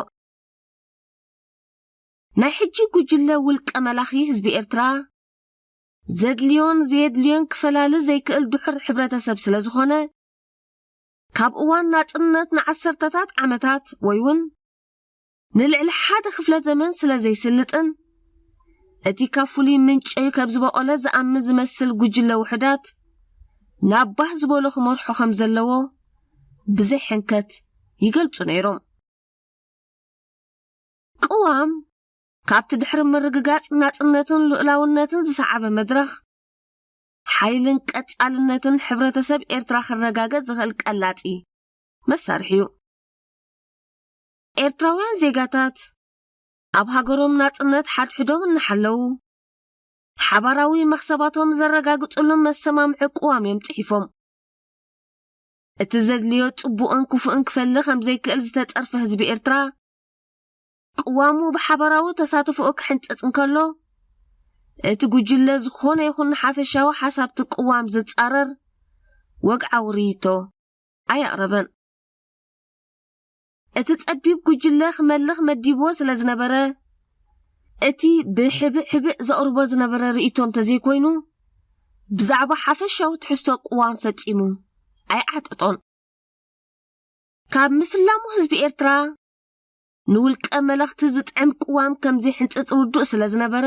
ናይ ሕጂ ጉጅለ ውልቀ መላኺ ህዝቢ ኤርትራ፣ ዘድልዮን ዘየድልዮን ክፈላሊ ዘይክእል ድሑር ሕብረተሰብ ስለ ዝኾነ፣ ካብ እዋን ናጽነት ንዓሰርተታት ዓመታት ወይ እውን ንልዕሊ ሓደ ክፍለ ዘመን ስለ ዘይስልጥን፣ እቲ ካብ ፍሉይ ምንጨዩ ከም ዝበቖለ ዝኣምን ዝመስል ጉጅለ ውሑዳት፣ ናብ ባህ ዝበሎ ክመርሖ ከም ዘለዎ ብዘይ ሕንከት ይገልጹ ነይሮም። ቅዋም፣ ካብቲ ድሕሪ ምርግጋጽ ናጽነትን ልኡላውነትን ዝሰዓበ መድረኽ፣ ሓይልን ቀጻልነትን ሕብረተሰብ ኤርትራ ክረጋገጽ ዝኽእል ቀላጺ መሳርሒ እዩ። ኤርትራውያን ዜጋታት ኣብ ሃገሮም ናጽነት ሓድሕዶም እናሓለዉ፣ ሓባራዊ መኽሰባቶም ዘረጋግጽሉ መሰማምዒ ቅዋም እዮም ጽሒፎም። እቲ ዘድልዮ ጽቡቕን ክፉእን ክፈሊ ከም ዘይክእል ዝተጸርፈ ህዝቢ ኤርትራ፣ ቅዋሙ ብሓባራዊ ተሳትፎኡ ክሕንጸጽ እንከሎ፣ እቲ ጉጅለ ዝኾነ ይኹን ንሓፈሻዊ ሓሳብቲ ቅዋም ዝጻረር ወግዓዊ ርእይቶ ኣየቕረበን። እቲ ጸቢብ ጉጅለ ክመልኽ መዲብዎ ስለ ዝነበረ፣ እቲ ብሕብእ ሕብእ ዘቕርቦ ዝነበረ ርእይቶ እንተዘይኮይኑ፣ ብዛዕባ ሓፈሻዊ ትሕዝቶ ቅዋም ፈጺሙ ኣይዓጠጦን። ካብ ምፍላሙ ህዝቢ ኤርትራ ንውልቀ መለኽቲ ዝጥዕም ቅዋም ከም ዘይሕንጽጽ ርዱእ ስለ ዝነበረ፣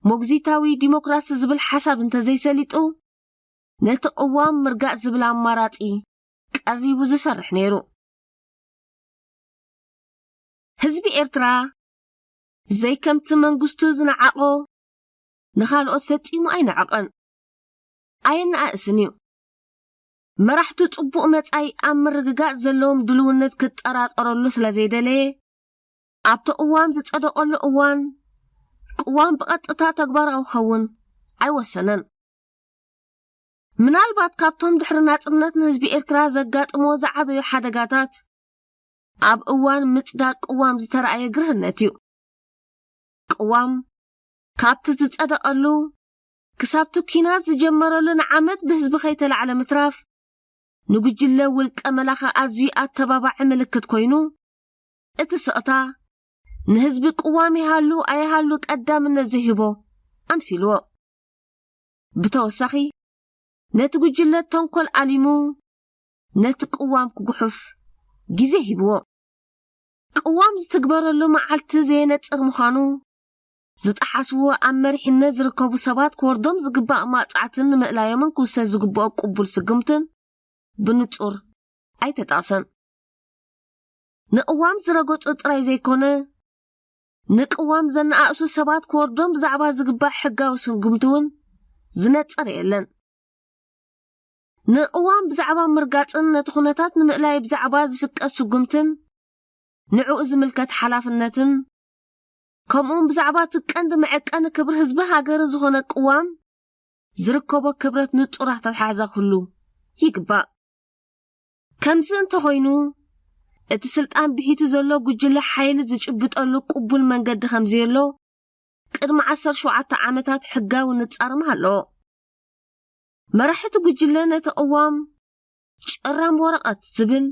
መጉዚታዊ ዲሞክራሲ ዝብል ሓሳብ እንተዘይሰሊጡ፣ ነቲ ቅዋም ምርጋጽ ዝብል ኣማራጺ ቀሪቡ ዝሰርሕ ነይሩ። ህዝቢ ኤርትራ ዘይከምቲ መንግስቱ ዝነዓቖ ንኻልኦት ፈጺሙ ኣይነዕቐን፣ ኣየነኣእስን እዩ። መራሕቱ ጽቡቕ መጻኢ ኣብ ምርግጋጽ ዘለዎም ድልውነት ክጠራጠረሉ ስለ ዘይደለየ፣ ኣብቲ ቅዋም ዝጸደቐሉ እዋን ቅዋም ብቐጥታ ተግባራዊ ክኸውን ኣይወሰነን። ምናልባት ካብቶም ድሕሪ ናጽነት ንህዝቢ ኤርትራ ዘጋጥሞ ዝዓበዩ ሓደጋታት ኣብ እዋን ምጽዳቕ ቅዋም ዝተረኣየ ግርህነት እዩ። ቅዋም ካብቲ ዝጸደቐሉ ክሳብቲ ኲናት ዝጀመረሉ ንዓመት ብህዝቢ ከይተላዕለ ምትራፍ ንጉጅለ ውልቀ መላኺ ኣዝዩ ኣተባባዒ ምልክት ኮይኑ፣ እቲ ስቕታ ንህዝቢ ቅዋም ይሃሉ ኣይሃሉ ቀዳምነት ዘይህቦ ኣምሲልዎ። ብተወሳኺ ነቲ ጉጅለ ተንኮል ኣሊሙ ነቲ ቅዋም ክጉሑፍ ግዜ ሂብዎ። ቅዋም ዝትግበረሉ መዓልቲ ዘየነጽር ምዃኑ፣ ዝጠሓስዎ ኣብ መሪሕነት ዝርከቡ ሰባት ክወርዶም ዝግባእ ማቕጻዕትን ንምእላዮምን ክውሰድ ዝግብኦ ቅቡል ስጉምትን ብንጹር ኣይተጠቕሰን። ንቅዋም ዝረገጹ ጥራይ ዘይኮነ፣ ንቅዋም ዘነኣእሱ ሰባት ክወርዶም ብዛዕባ ዝግባእ ሕጋዊ ስጉምቲ እውን ዝነጸረ የለን። ንቅዋም ብዛዕባ ምርጋጽን ነቲ ኩነታት ንምእላይ ብዛዕባ ዝፍቀድ ስጉምትን ንዕኡ ዝምልከት ሓላፍነትን፣ ከምኡውን ብዛዕባ እቲ ቀንዲ መዐቀኒ ክብሪ ህዝቢ ሃገር ዝኾነ ቅዋም ዝርከቦ ክብረት ንጹር ኣተሓሕዛ ክህሉ ይግባእ። ከምዚ እንተኾይኑ፣ እቲ ስልጣን ብሒቱ ዘሎ ጉጅለ ሓይሊ ዝጭብጠሉ ቅቡል መንገዲ ከምዘየሎ ቅድሚ ዓሰርተ ሸውዓተ ዓመታት ሕጋዊ ንጻርም ኣለዎ። መራሕቲ ጉጅለ ነቲ ቅዋም ጭራም ወረቐት ዝብል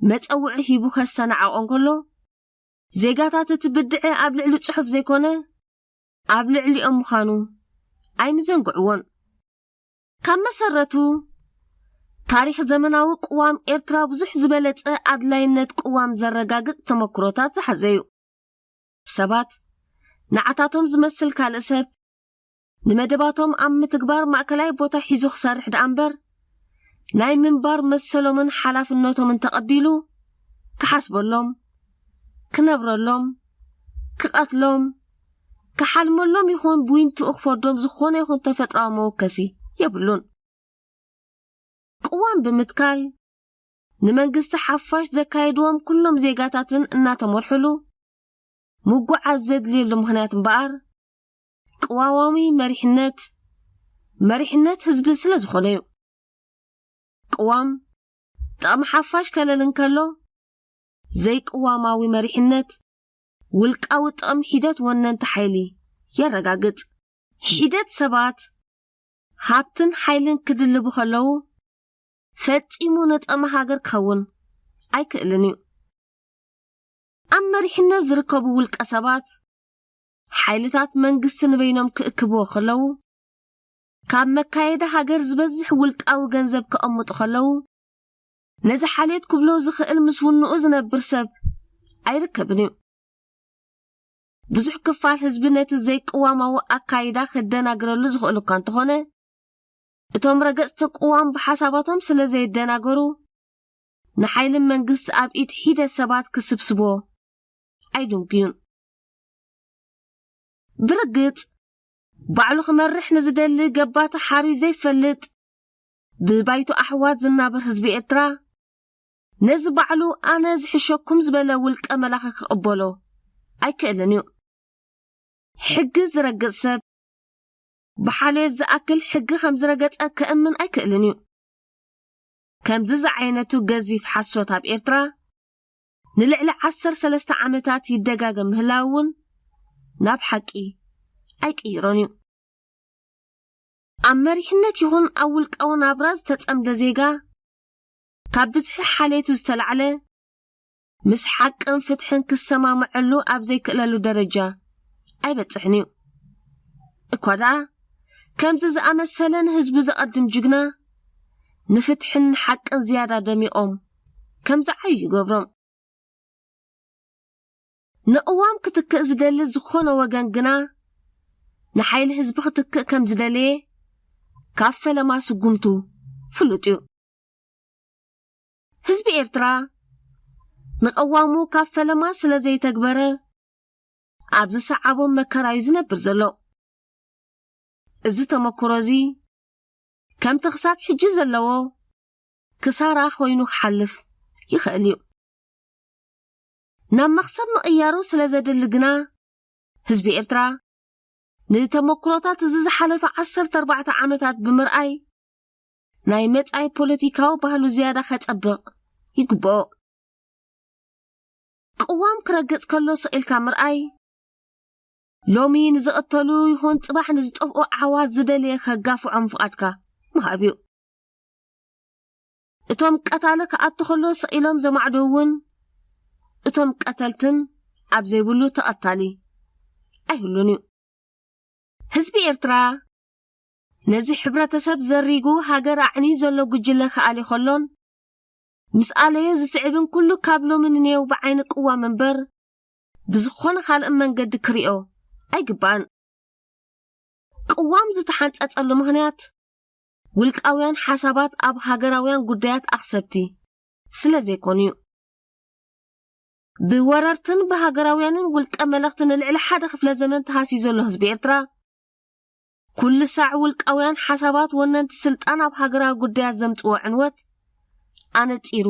መጸውዒ ሂቡ ከስተናዕቖ እንከሎ፣ ዜጋታት እቲ ብድዐ ኣብ ልዕሊ ጽሑፍ ዘይኮነ ኣብ ልዕሊኦም ምዃኑ ኣይምዘንግዕዎን። ካብ መሰረቱ፣ ታሪኽ ዘመናዊ ቅዋም ኤርትራ ብዙሕ ዝበለጸ ኣድላይነት ቅዋም ዘረጋግጽ ተመክሮታት ዝሓዘ እዩ። ሰባት ንዓታቶም ዝመስል ካልእ ሰብ ንመደባቶም ኣብ ምትግባር ማእከላይ ቦታ ሒዙ ክሰርሕ ደኣ እምበር፣ ናይ ምንባር መሰሎምን ሓላፍነቶምን ተቐቢሉ ክሓስበሎም፣ ክነብረሎም፣ ክቐትሎም፣ ክሓልመሎም ይኹን ብዊንትኡ ክፈርዶም ዝኾነ ይኹን ተፈጥሮኣዊ መወከሲ የብሉን። ቅዋም ብምትካል፣ ንመንግስቲ ሓፋሽ ዘካየድዎም ኩሎም ዜጋታትን እናተመርሕሉ ምጉዓዝ ዘድልየሉ ምኽንያት እምበኣር፣ ቅዋማዊ መሪሕነት፣ መሪሕነት ህዝቢ ስለ ዝኾነ እዩ። ቅዋም ጥቕሚ ሓፋሽ ከለል እንከሎ፣ ዘይቅዋማዊ መሪሕነት ውልቃዊ ጥቕሚ ሒደት ወነንቲ ሓይሊ የረጋግጽ። ሒደት ሰባት ሃብትን ሓይልን ክድልቡ ከለዉ፣ ፈጺሙ ንጥቕሚ ሃገር ክኸውን ኣይክእልን እዩ። ኣብ መሪሕነት ዝርከቡ ውልቀ ሰባት፣ ሓይልታት መንግስቲ ንበይኖም ክእክብዎ ከለዉ፣ ካብ መካየዲ ሃገር ዝበዝሕ ውልቃዊ ገንዘብ ከቐምጡ ከለዉ፣ ነዚ ሓልዮት ክብሎ ዝኽእል ምስ ውንኡ ዝነብር ሰብ ኣይርከብን እዩ። ብዙሕ ክፋል ህዝቢ ነቲ ዘይቅዋማዊ ኣካይዳ ከደናግረሉ ዝኽእል እኳ እንተኾነ፣ እቶም ረገጽቲ ቅዋም ብሓሳባቶም ስለ ዘይደናገሩ፣ ንሓይሊ መንግስቲ ኣብ ኢድ ሒደት ሰባት ክስብስቦ ኣይድንጉዩን። ብርግጽ፣ ባዕሉ ክመርሕ ንዝደሊ ገባቲ ሓርዩ ዘይፈልጥ፣ ብባይቶ ኣሕዋት ዝናበር ህዝቢ ኤርትራ፣ ነዚ ባዕሉ ኣነ ዝሕሸኩም ዝበለ ውልቀ መላኺ ክቕበሎ ኣይክእልን እዩ። ሕጊ ዝረግጽ ሰብ፣ ብሓልዮት ዝኣክል ሕጊ ከም ዝረገጸ ከእምን ኣይክእልን እዩ። ከምዚ ዝዓይነቱ ገዚፍ ሓሶት ኣብ ኤርትራ ንልዕሊ ዓሰርተ ሰለስተ ዓመታት ይደጋገም ምህላው እውን ናብ ሓቂ ኣይቅይሮን እዩ። ኣብ መሪሕነት ይኹን ኣብ ውልቃዊ ናብራ ዝተጸምደ ዜጋ፣ ካብ ብዝሒ ሓልየቱ ዝተላዕለ፣ ምስ ሓቅን ፍትሕን ክሰማምዐሉ ኣብ ዘይክእለሉ ደረጃ ኣይበጽሕን እዩ። እኳ ደኣ፣ ከምዚ ዝኣመሰለ ንህዝቡ ዘቐድም ጅግና፣ ንፍትሕን ንሓቅን ዝያዳ ደሚቖም ከም ዝዓዩ ይገብሮም። ንቅዋም ክትክእ ዝደሊ ዝኾነ ወገን ግና፣ ንሓይሊ ህዝቢ ክትክእ ከም ዝደለየ፣ ካብ ፈለማ ስጉምቱ ፍሉጥ እዩ። ህዝቢ ኤርትራ፣ ንቅዋሙ ካብ ፈለማ ስለ ዘይተግበረ፣ ኣብ ዝሰዓቦም መከራ እዩ ዝነብር ዘሎ። እዚ ተመክሮ እዚ ከምቲ ክሳብ ሕጂ ዘለዎ ክሳራ ኮይኑ ክሓልፍ ይኽእል እዩ። ናብ መኽሰብ ምቕያሩ ስለ ዘድሊ ግና ህዝቢ ኤርትራ ንተመክሮታት እዚ ዝሓለፈ ዓሰርተ ኣርባዕተ ዓመታት ብምርኣይ ናይ መጻኢ ፖለቲካዊ ባህሉ ዝያዳ ከጸብቕ ይግብኦ። ቅዋም ክረግጽ ከሎ ስቕ ኢልካ ምርኣይ ሎሚ ንዝቐተሉ ይኹን ጽባሕ ንዝጠፍኡ ኣሕዋት ዝደልየ ከጋፍዖም ፍቓድካ ምሃብ እዩ። እቶም ቀታሊ ክኣቱ ከሎ ስቕ ኢሎም ዘማዕድው እውን እቶም ቀተልትን ኣብ ዘይብሉ ተቐታሊ ኣይህሉን እዩ። ህዝቢ ኤርትራ ነዚ ሕብረተሰብ ዘሪጉ ሃገር ኣዕንዩ ዘሎ ጉጅለ ክኣሊ ከሎን ምስ ኣለዮ ዝስዕብን ኩሉ ካብ ሎሚ ንኔው ብዓይኒ ቅዋም እምበር ብዝኾነ ካልእ መንገዲ ክሪኦ ኣይግባእን። ቅዋም ዝተሓንጸጸሉ ምኽንያት ውልቃውያን ሓሳባት ኣብ ሃገራውያን ጉዳያት ኣኽሰብቲ ስለ ዘይኮኑ እዩ። ብወረርትን ብሃገራውያንን ውልቀ መለኽቲ ንልዕሊ ሓደ ክፍለ ዘመን ተሃስዩ ዘሎ ህዝቢ ኤርትራ ኩሉ ሳዕ ውልቃውያን ሓሳባት ወነንቲ ስልጣን ኣብ ሃገራዊ ጉዳያት ዘምጽዎ ዕንወት ኣነጺሩ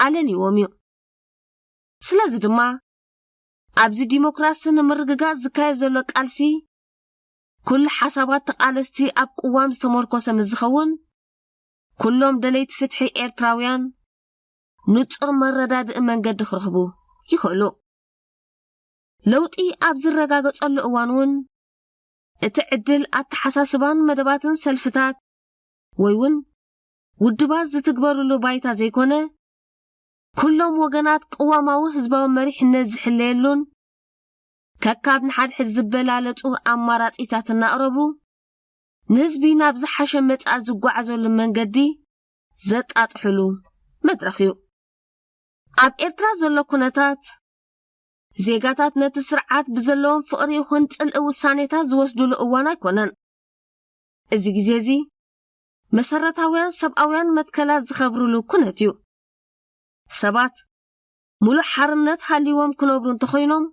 ኣለልይዎም እዩ። ስለዚ ድማ ኣብዚ ዲሞክራሲ ንምርግጋጽ ዝካየድ ዘሎ ቃልሲ ኩሉ ሓሳባት ተቓለስቲ ኣብ ቅዋም ዝተመርኮሰ ምስ ዝኸውን ኩሎም ደለይቲ ፍትሒ ኤርትራውያን ንጹር መረዳድኢ መንገዲ ክረኽቡ ይኽእሉ። ለውጢ ኣብ ዝረጋገጸሉ እዋን እውን እቲ ዕድል ኣተሓሳስባን መደባትን ሰልፍታት ወይ እውን ውድባት ዝትግበርሉ ባይታ ዘይኮነ ኩሎም ወገናት ቅዋማዊ ህዝባዊ መሪሕነት ዝሕለየሉን ከካብ ንሓድሕድ ዝበላለጹ ኣማራጺታት እናቕረቡ ንህዝቢ ናብ ዝሓሸ መጻኢ ዝጓዓዘሉ መንገዲ ዘጣጥሕሉ መድረኽ እዩ። ኣብ ኤርትራ ዘሎ ኩነታት ዜጋታት ነቲ ስርዓት ብዘለዎም ፍቕሪ ይኹን ጽልኢ ውሳኔታት ዝወስድሉ እዋን ኣይኮነን። እዚ ግዜ እዚ መሰረታውያን ሰብኣውያን መትከላት ዝኸብርሉ ኩነት እዩ። ሰባት ሙሉእ ሓርነት ሃልይዎም ክነብሩ እንተኾይኖም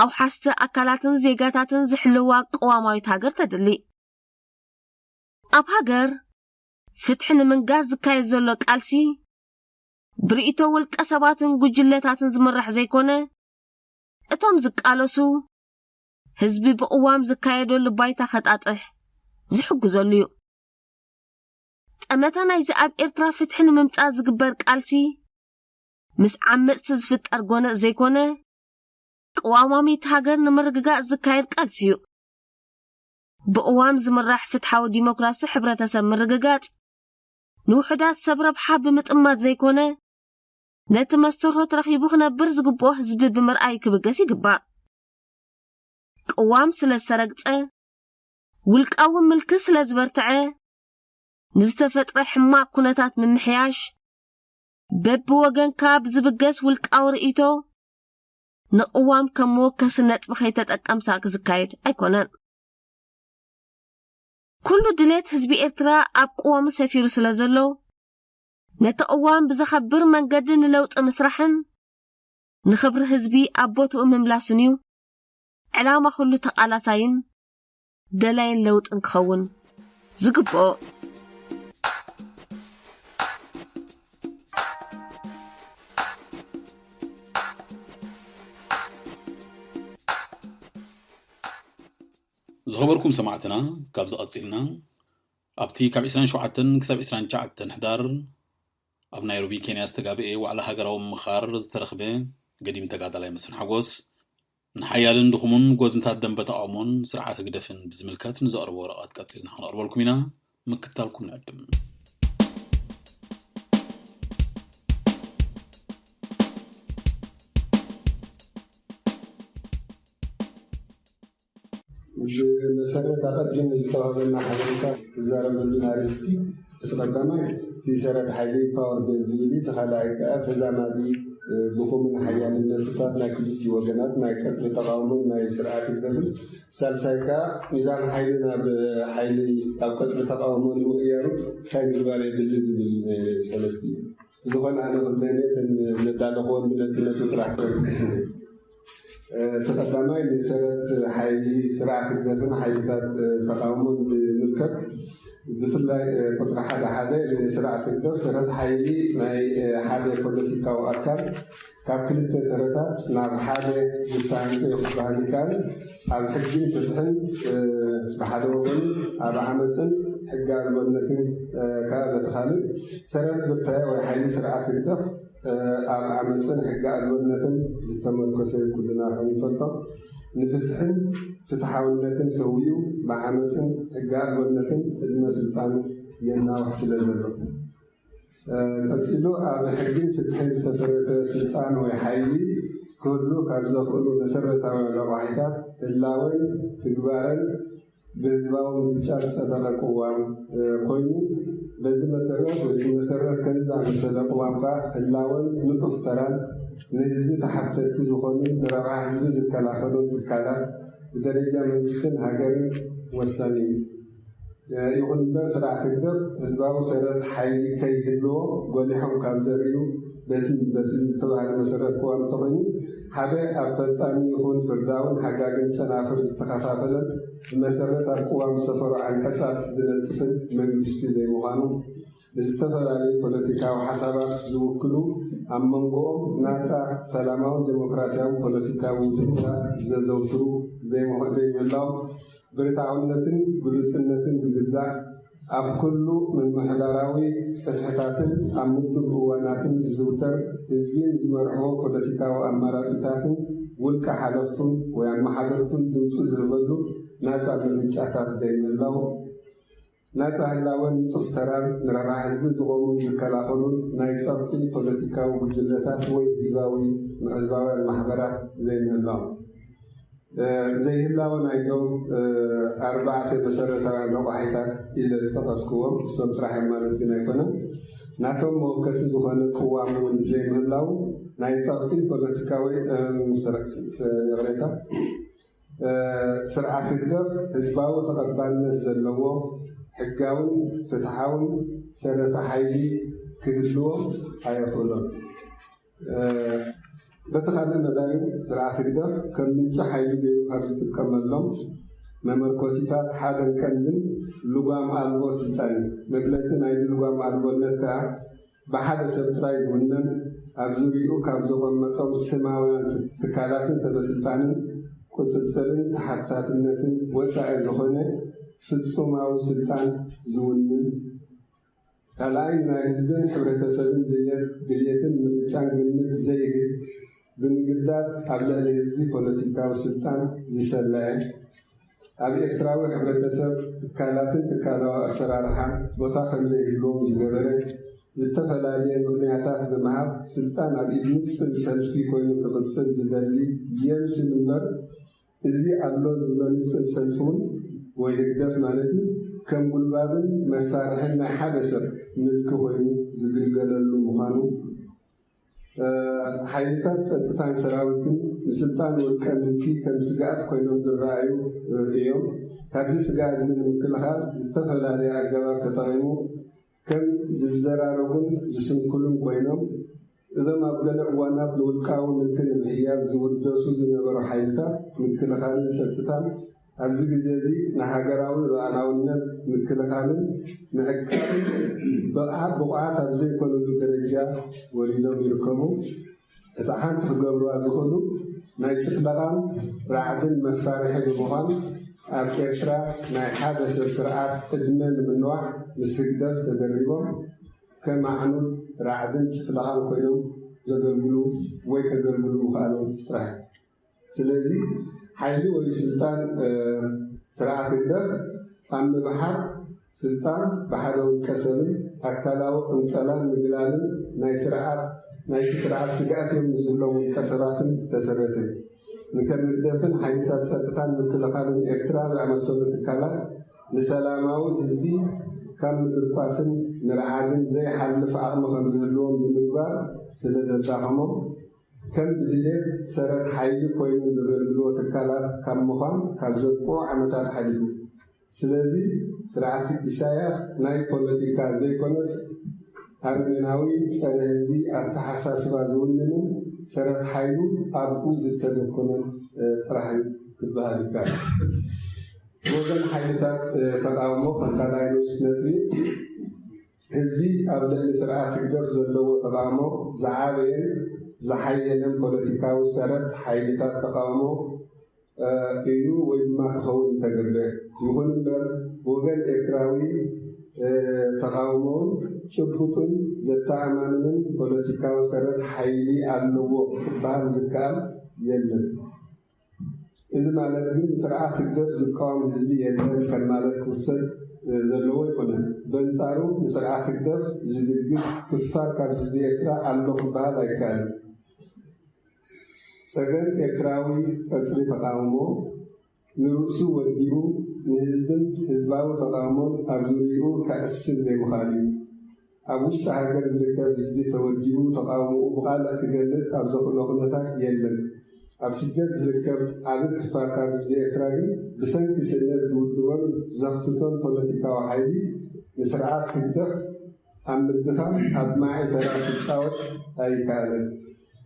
ኣውሓስቲ ኣካላትን ዜጋታትን ዝሕልዋ ቅዋማዊት ሃገር ተድሊ። ኣብ ሃገር ፍትሒ ንምንጋስ ዝካየድ ዘሎ ቃልሲ ብርእይቶ ውልቀ ሰባትን ጉጅለታትን ዝምራሕ ዘይኮነ እቶም ዝቃለሱ ህዝቢ ብቕዋም ዝካየደሉ ባይታ ከጣጥሕ ዝሕግዘሉ እዩ። ጠመተ ናይዚ ኣብ ኤርትራ ፍትሒ ንምምጻእ ዝግበር ቃልሲ ምስ ዓመጽቲ ዝፍጠር ጎነጽ ዘይኮነ ቅዋማሚት ሃገር ንምርግጋጽ ዝካየድ ቃልሲ እዩ። ብቕዋም ዝምራሕ ፍትሓዊ ዲሞክራሲ ሕብረተሰብ ምርግጋጽ ንውሑዳት ሰብ ረብሓ ብምጥማት ዘይኮነ ነቲ መስተርሆት ረኺቡ ክነብር ዝግብኦ ህዝቢ ብምርኣይ ክብገስ ይግባእ። ቅዋም ስለ ዝተረግጸ ውልቃዊ ምልኪ ስለ ዝበርትዐ ንዝተፈጥረ ሕማቕ ኩነታት ምምሕያሽ በብወገንካ ብዝብገስ ውልቃዊ ርእይቶ ንቕዋም ከም መወከሲ ነጥቢ ከይተጠቀምካ ክዝካየድ ኣይኮነን። ኩሉ ድሌት ህዝቢ ኤርትራ ኣብ ቅዋሙ ሰፊሩ ስለ ዘሎ ነቲ ቅዋም ብዘኸብር መንገዲ ንለውጢ ምስራሕን ንኽብሪ ህዝቢ ኣብ ቦትኡ ምምላስን እዩ ዕላማ ኩሉ ተቓላሳይን ደላይን ለውጥን ክኸውን ዝግብኦ። ዝኸበርኩም ሰማዕትና፣ ካብዚ ቀጺልና ኣብቲ ካብ ዕስራን ሸውዓተን ክሳብ ዕስራን ትሽዓተን ሕዳር ኣብ ናይሮቢ ኬንያ ዝተጋብኤ ዋዕላ ሃገራዊ ምምኻር ዝተረኽበ ገዲም ተጋዳላይ መስፍን ሓጎስ ንሓያልን ድኹምን ጎድንታት ደንበ ተቓውሞን ስርዓት ህግደፍን ብዝምልከት ንዘቕርቦ ወረቐት ቀጺልና ክነቕርበልኩም ኢና። ምክታልኩም ንዕድም። ብመሰረት ኣቐዲሙ ዝተዋህበና ሓበሬታ ክዛረበሉን ኣርእስቲ፣ እቲ ቀዳማይ እቲ ሰረት ሓይሊ ፓወር ቤዝ ዝብል እዩ። እቲ ካልኣይ ከኣ ተዛማዲ፣ እ፣ ድኹምን ሓያልን ነጥብታት ናይ ክልቲኡ ወገናት ናይ ቀጽሪ ተቓውሞን ናይ ስርዓት ህግደፍን። ሳልሳይ ከኣ ሚዛን ሓይሊ ናብ ሓይሊ ኣብ ቀጽሪ ተቓውሞ ንምቕያሩ እንታይ ምግባር የድሊ ዝብል እዩ ናይ ሰለስቲኡ። ብዝኾነ ኣነ ክብለኒ እተን ዘዳለኽወን ብነጥብነቱ ጥራሕ እቲ ቀዳማይ ንሰረት ሓይሊ ስርዓት ህግደፍን ሓይልታት ተቃውሞን ዝምልከት፣ ብፍላይ ቁፅሪ ሓደ ሓደ ንስርዓት ህግደፍ ሰረት ሓይሊ ናይ ሓደ ፖለቲካዊ ኣካል ካብ ክልተ ሰረታት ናብ ሓደ ዝተሃንፀ ክበሃል ይከኣል። ኣብ ሕግን ፍትሕን ብሓደ ወገን፣ ኣብ ዓመፅን ሕገ ኣልቦነትን ከዓ በቲ ካልእ። ሰረት ብርታየ ወይ ሓይሊ ስርዓት ህግደፍ ኣብ ዓመፅን ሕገ ኣልቦነትን ዝተመርኮሰ ኩልና ከምንፈልጦ ንፍትሕን ፍትሓውነትን ሰውዩ ብዓመፅን ሕገ ኣልቦነትን ዕድመ ስልጣን የናውሕ ስለ ዘሎ። ቀፂሉ ኣብ ሕግን ፍትሕን ዝተሰረተ ስልጣን ወይ ሓይሊ ክህሉ ካብ ዘኽእሉ መሰረታዊ ረቋሒታት ህላወን ትግባረን ብህዝባዊ ምርጫ ዝፀደቐ ቅዋም ኮይኑ፣ በዚ መሰረት ወይ መሰረት ከምዚ ዝኣመሰለ ቅዋም ከዓ ህላወን ንጡፍ ተራን ንህዝቢ ተሓተቲ ዝኾኑ ንረብሓ ህዝቢ ዝከላኸሉ ትካላት ብደረጃ መንግስትን ሃገርን ወሳኒ እዩ። ይኹን እምበር ስርዓት ህግደፍ ህዝባዊ ሰረት ሓይሊ ከይህልዎ ጎሊሖም ካብ ዘርእዩ በዚ በዚ ዝተባህለ መሰረት ቅዋም እንተኾይኑ ሓደ ኣብ ፈፃሚ ይኹን ፍርዳውን ሓጋግን ጨናፍር ዝተኸፋፈለን ብመሰረት ኣብ ቅዋም ዝሰፈሩ ዓንቀፃት ዝነጥፍን መንግስቲ ዘይምዃኑ ብዝተፈላለዩ ፖለቲካዊ ሓሳባት ዝውክሉ ኣብ መንጎኦም ናፃ ሰላማውን ዴሞክራሲያዊ ፖለቲካዊ ውድድራት ዘዘውትሩ ዘይምኾ ዘይምህላዎም ብርትዓውነትን ግሉጽነትን ዝግዛእ ኣብ ኩሉ ምምሕዳራዊ ጽፍሕታትን ኣብ ምዱብ እዋናትን ዝዝውተር ህዝቢ ንዝመርሕዎ ፖለቲካዊ ኣማራጺታትን ውልቀ ሓለፍቱን ወይ ኣመሓደርቱን ድምጹ ዝህበሉ ናጻ ምርጫታት ዘይምህላው ናጻ ህላወን ንጡፍ ተራን ንረብሓ ህዝቢ ዝቖሙን ዝከላኸሉን ናይ ጸቕጢ ፖለቲካዊ ጉጅለታት ወይ ህዝባዊ ህዝባውያን ማሕበራት ዘይምህላው። ዘይህላወ ናይዞም ኣርባዕተ መሰረታውያን ረቋሒታት ኢለ ዝጠቐስክዎም እሶም ጥራሕ እዮም ማለት ግን ኣይኮነን። ናቶም መወከሲ ዝኾነ ቅዋም እውን ዘይምህላው ናይ ጸቕጢ ፖለቲካዊ ይቕሬታ ስርዓት ህግደፍ ህዝባዊ ተቐባልነት ዘለዎ ሕጋውን ፍትሓውን ሰረተ ሓይሊ ክህልዎ ኣየኽእሎን። በቲ ካልእ መዳዩ ስርዓት ህግደፍ ከም ምንጪ ሓይሊ ገይሩ ካብ ዝጥቀመሎም መመርኮሲታት ሓደን ቀንድን ልጓም ኣልቦ ስልጣን እዩ። መግለፂ ናይዚ ልጓም ኣልቦነት ከዓ ብሓደ ሰብ ጥራይ ዝውነን ኣብ ዙርይኡ ካብ ዘቐመጦም ስማውያን ትካላትን ሰበስልጣንን ቁፅፅርን ተሓታትነትን ወፃኢ ዝኾነ ፍፁማዊ ስልጣን ዝውንን ካልኣይ ናይ ህዝብን ሕብረተሰብን ድልየትን ምርጫን ግምት ዘይህብ ብምግዳድ ኣብ ልዕሊ ህዝቢ ፖለቲካዊ ስልጣን ዝሰለዐ ኣብ ኤርትራዊ ሕብረተሰብ ትካላትን ትካላዊ ኣሰራርሓን ቦታ ከምዘይህልዎም ዝገበረ ዝተፈላለየ ምኽንያታት ብምሃብ ስልጣን ኣብ ኢድ ንፅል ሰልፊ ኮይኑ ክቕፅል ዝደሊ የምስል እምበር እዚ ኣሎ ዝብሎ ንፅል ሰልፊ እውን ወይ ህግደፍ ማለት እዩ ከም ጉልባብን መሳርሕን ናይ ሓደ ሰብ ምልኪ ኮይኑ ዝግልገለሉ ምዃኑ ሓይልታት ፀጥታን ሰራዊትን ንስልጣን ውልቀ ምልኪ ከም ስግኣት ኮይኖም ዝረኣዩ እዮም። ካብዚ ስግኣት እዚ ንምክልኻል ዝተፈላለየ ኣገባብ ተጠቒሙ ከም ዝዘራረቡን ዝስንክሉን ኮይኖም እዞም ኣብ ገለ እዋናት ንውልቃዊ ምልኪ ንምሕያል ዝውደሱ ዝነበሩ ሓይልታት ምክልኻልን ፀጥታን ኣብዚ ግዜ እዚ ንሃገራዊ ሉዓላውነት ምክልኻልን ምዕቃብን ብቕዓት ብቑዓት ኣብ ዘይኮነሉ ደረጃ ወሪዶም ይርከቡ። እታ ሓንቲ ክገብርዋ ዝኽእሉ ናይ ጭፍለቓን ራዕድን መሳርሒ ብምዃን ኣብ ኤርትራ ናይ ሓደ ሰብ ስርዓት ዕድመ ንምንዋሕ ምስ ህግደፍ ተደሪቦም ከም ኣዕኑድ ራዕድን ጭፍለቓን ኮይኖም ዘገልግሉ ወይ ከገልግሉ ምኽኣሎም ጥራሕ እዩ። ስለዚ ሓይሊ ወይ ስልጣን ስርዓት ህግደፍ ኣብ ምብሓር ስልጣን ብሓደ ውልቀ ሰብን ኣካላዊ ቅንጸላን ምግላልን ናይ ስርዓት ናይቲ ስርዓት ስግኣት እዮም ንዝብሎም ውልቀ ሰባትን ዝተሰረተ እዩ። ንከም ህግደፍን ሓይልታት ጸጥታን ምክልኻልን ኤርትራ ዝኣመሰሉ ትካላት ንሰላማዊ ህዝቢ ካብ ምድርኳስን ምርዓድን ዘይሓልፍ ዓቕሚ ከምዝህልዎም ብምግባር ስለ ዘዳኸሞም ከም ብድሌት ሰረት ሓይሊ ኮይኖም ዘገልግልዎ ትካላት ካብ ምዃን ካብ ዘብቅዑ ዓመታት ሓሊፉ። ስለዚ ስርዓት ኢሳያስ ናይ ፖለቲካ ዘይኮነስ ኣርሜናዊ ጸረ ህዝቢ ኣተሓሳስባ ዝውንንን ሰረት ሓይሉ ኣብኡ ዝተደኮነ ጥራሕ እዩ ክበሃል ይከኣል። ወገን ሓይልታት ተቃውሞ ከም ካልኣይ ንኡስ ነጥቢ፣ ህዝቢ ኣብ ልዕሊ ስርዓት ህግደፍ ዘለዎ ተቃውሞ ዝዓበየን ዝሓየለን ፖለቲካዊ ሰረት ሓይልታት ተቃውሞ እዩ ወይ ድማ ክኸውን እንተገብር። ይኹን እምበር ብወገን ኤርትራዊ ተቃውሞውን ጭቡጥን ዘተኣማምንን ፖለቲካዊ ሰረት ሓይሊ ኣለዎ ክበሃል ዝከኣል የለን። እዚ ማለት ግን ንስርዓት ህግደፍ ዝቃወም ህዝቢ የለን ከም ማለት ክውሰድ ዘለዎ ኣይኮነን። በንጻሩ ንስርዓት ህግደፍ ዝድግፍ ክፋል ካብ ህዝቢ ኤርትራ ኣሎ ክበሃል ኣይከኣልን። ጸገም ኤርትራዊ ቀጽሪ ተቃውሞ ንርእሱ ወዲቡ ንህዝብን ህዝባዊ ተቃውሞን ኣብ ዙርይኡ ከዕስል ዘይምኽኣሉ እዩ። ኣብ ውሽጢ ሃገር ዝርከብ ህዝቢ ተወዲቡ ተቃውሞኡ ብቃልዕ ክገልጽ ኣብ ዘኽእሎ ኩነታት የለን። ኣብ ስደት ዝርከብ ዓቢ ክፋል ካብ ህዝቢ ኤርትራ ግን ብሰንኪ ስእነት ዝውድቦን ዘኽትቶን ፖለቲካዊ ሓይሊ ንስርዓት ህግደፍ ኣብ ምድኻም ኣድማዒ ተራ ክጻወት ኣይከኣለን።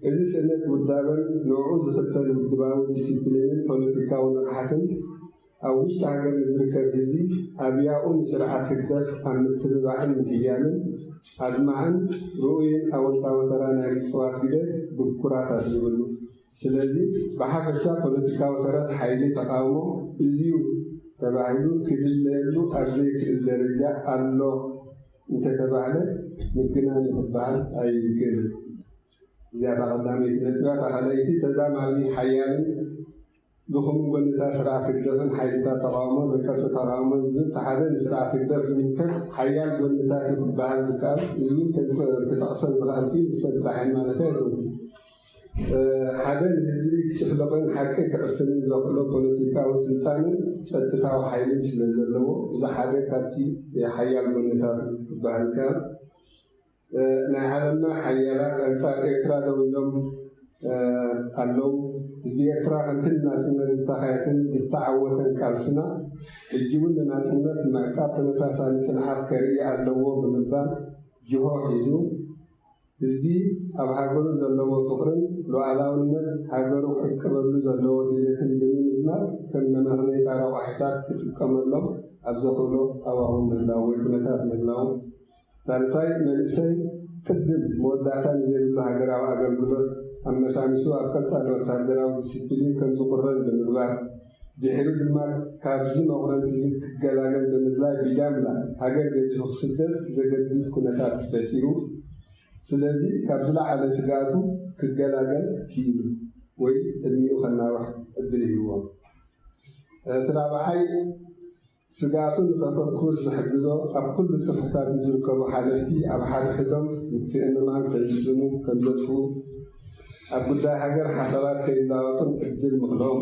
እዚ ስእነት ውዳበን ንዕኡ ዝኽተል ውድባዊ ዲሲፕሊንን ፖለቲካዊ ንቕሓትን ኣብ ውሽጢ ሃገር ንዝርከብ ህዝቢ ኣብያኡ ንስርዓት ህግደፍ ኣብ ምትብባዕን ምክያንን ኣድማዕን ርኡይን ኣወንታዊ ተራ ናይ ምጽዋት ግደ ብኩራት ኣስምርሉ። ስለዚ ብሓፈሻ ፖለቲካዊ ሰረት ሓይሊ ተቃውሞ እዚዩ ተባሂሉ ክድለየሉ ኣብ ዘይክእል ደረጃ ኣሎ እንተተባህለ ምግናን እዩ ክበሃል ኣይክእልን። እዚኣታ ቀዳመይቲ ነጥቢ እያ። እታ ካልኣይቲ ተዛማዲ ሓያልን ድኹምን ጎንታት ስርዓት ህግደፍን ሓይልታት ተቃውሞን ርቀት ተቃውሞን ዝብል እቲ ሓደ ንስርዓት ህግደፍ ዝምልከት ሓያል ጎንታት እዩ ክበሃል ዝከኣል። እዚ እውን ክጠቕሰን ዝኸኣልኩ እዩ ንሰን ጥራሕ እየን ማለት ኣይኮንኩን። ሓደ ንህዝቢ ክጭፍልቕን ሓቂ ክዕፍንን ዘኽእሎ ፖለቲካዊ ስልጣንን ጸጥታዊ ሓይልን ስለ ዘለዎ እዚ ሓደ ካብቲ ሓያል ጎንታቱ ክበሃል ይከኣል። ናይ ዓለምና ሓያላት ኣንጻር ኤርትራ ደው ኢሎም ኣለዉ። ህዝቢ ኤርትራ ከምቲ ንናጽነት ዝተኻየትን ዝተዓወተን ቃልስና ሕጂ እውን ንናጽነት ምዕቃብ ተመሳሳሊ ጽንዓት ከርኢ ኣለዎ ብምባል ጅሆ ሒዙ ህዝቢ ኣብ ሃገሩ ዘለዎ ፍቕርን ሉዓላውነት ሃገሩ ክዕቅበሉ ዘለዎ ድሌትን ብምምዝማዝ ከም መመኽነይታ ረቋሒታት ክጥቀመሎም ኣብ ዘኽእሎ ሃዋህው ምህላው ወይ ኩነታት ምህላው። ሳልሳይ መንእሰይ ቅድም መወዳእታ ንዘይብሉ ሃገራዊ ኣገልግሎት ኣመሳሚሱ ኣብ ቀጻሊ ወታደራዊ ዲሲፕሊን ከም ዝቑረን ብምግባር ድሒሩ ድማ ካብዚ መቑረንቲ እዚ ክገላገል ብምድላይ ብጃምላ ሃገር ገዲፉ ክስደድ ዘገድድ ኩነታት ተፈጢሩ። ስለዚ ካብ ዝለዓለ ስግኣቱ ክገላገል ክኢሉ ወይ ዕድሚኡ ከናውሕ ዕድል ይህብዎ። እቲ ራብዓይ ስግኣቱ ንኸፈኩስ ዝሕግዞ ኣብ ኩሉ ጽፍሕታት ንዝርከቡ ሓለፍቲ ኣብ ሓድሕዶም ምትእምማን ከይስኑ ከም ዘጥፍኡ ኣብ ጉዳይ ሃገር ሓሳባት ከይላወጡን ዕድል ምኽሎም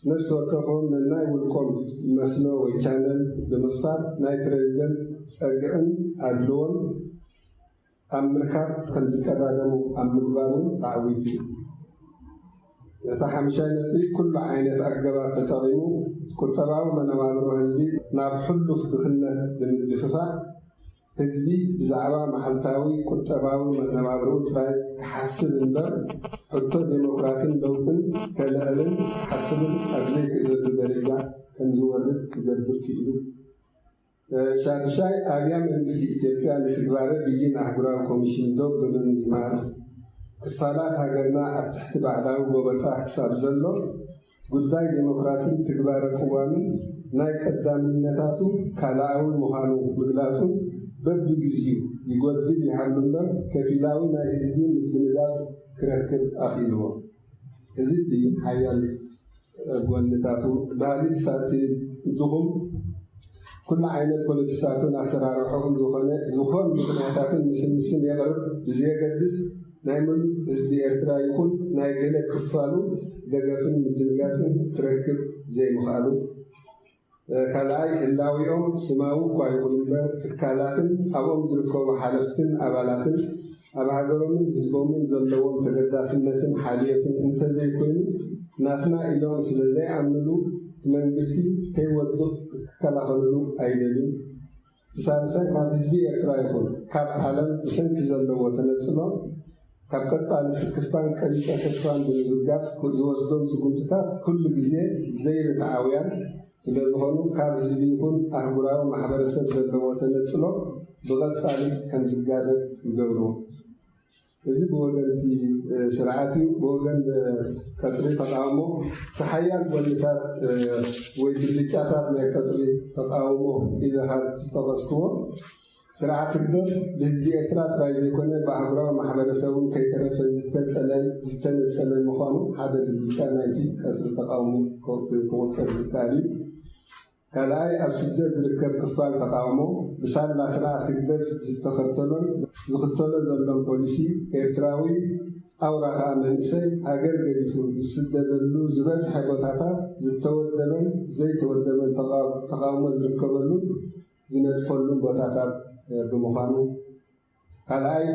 ነፍሲ ወከፎም ነናይ ውልቆም መስኖ ወይ ቻነል ብምኽፋት ናይ ፕረዚደንት ጸግዕን ኣድልዎን ኣብ ምርካብ ከም ዝቀዳደሙ ኣብ ምግባሩ ተዓዊቱ እዩ። እቲ ሓምሻይ ነጥቢ ኩሉ ዓይነት ኣገባብ ተጠቒሙ ቁጠባዊ መነባብሮ ህዝቢ ናብ ሕሉፍ ድኽነት ብምድፍፋእ ህዝቢ ብዛዕባ መዓልታዊ ቁጠባዊ መነባብርኡ ጥራይ ክሓስብ እምበር ሕቶ ዴሞክራሲን ለውጥን ከልዕልን ክሓስብን ኣብ ዘይክእለሉ ደረጃ ከም ዝወርድ ክገብር ክኢሉ። ሻዱሻይ ኣብያ መንግስቲ ኢትዮጵያ ንትግባረ ብይን ኣህጉራዊ ኮሚሽን ደው ብምምዝማዝ ክፋላት ሃገርና ኣብ ትሕቲ ባዕዳዊ ጎበጣ ክሳብ ዘሎ ጉዳይ ዴሞክራሲን ትግባረ ቅዋምን ናይ ቀዳምነታቱ ካልኣዊ ምዃኑ ምግላጹን በብግዚኡ ይጎድል ይሃሉ እምበር ከፊላዊ ናይ ህዝቢ ምድንጋጽ ክረክብ ኣኽኢልዎ። እዚ እቲ ሓያል ጎንታቱ ባህሊ ሳቲ ድኹም ኩሉ ዓይነት ፖለቲስታቱን ኣሰራርሖኡን ዝኾነ ዝኾን ምኽንያታትን ምስምስን የቕርብ ብዘየገድስ ናይ ምሉእ ህዝቢ ኤርትራ ይኹን ናይ ገለ ክፋሉ ደገፍን ምድንጋጽን ክረክብ ዘይምኽኣሉ ካልኣይ ህላዊኦም ስማዊ እኳ ይኹን እምበር ትካላትን ኣብኦም ዝርከቡ ሓለፍትን ኣባላትን ኣብ ሃገሮምን ህዝቦምን ዘለዎም ተገዳስነትን ሓልዮትን እንተዘይኮይኑ ናትና ኢሎም ስለዘይኣምንሉ እቲ መንግስቲ ከይወድቕ ክከላኸልሉ ኣይደልዩን። እቲ ሳልሳይ ካብ ህዝቢ ኤርትራ ይኹን ካብ ዓለም ብሰንኪ ዘለዎ ተነጽሎ ካብ ቀጻሊ ስክፍታን ቀቢጸ ተስፋን ብምብጋስ ዝወስዶም ስጉምትታት ኩሉ ግዜ ዘይርትዓውያን ስለዝኾኑ፣ ካብ ህዝቢ ይኹን ኣህጉራዊ ማሕበረሰብ ዘለዎ ተነጽሎ ብቐጻሊ ከም ዝጋደድ ይገብርዎ። እዚ ብወገን እቲ ስርዓት እዩ። ብወገን ቀጽሪ ተቃውሞ፣ እቲ ሓያል ጎንታት ወይ ብልጫታት ናይ ቀጽሪ ተቃውሞ ኢለ ካብ ዝጠቐስክዎ፣ ስርዓት ህግደፍ ብህዝቢ ኤርትራ ጥራይ ዘይኮነ ብኣህጉራዊ ማሕበረሰብ እውን ከይተረፈ ዝተጸለ ዝተነጸለ ምዃኑ ሓደ ብልጫ ናይቲ ቀጽሪ ተቃውሞ ክቑጸር ዝከኣል እዩ። ካልኣይ፣ ኣብ ስደት ዝርከብ ክፋል ተቃውሞ ብሳላ ስርዓት ህግደፍ ዝተኸተሎን ዝኽተሎ ዘሎን ፖሊሲ፣ ኤርትራዊ ኣውራ ከኣ መንእሰይ ሃገር ገዲፉ ዝስደደሉ ዝበዝሐ ቦታታት ዝተወደበን ዘይተወደበን ተቃውሞ ዝርከበሉ ዝነጥፈሉን ቦታታት ብምዃኑ፣ ካልኣይ፣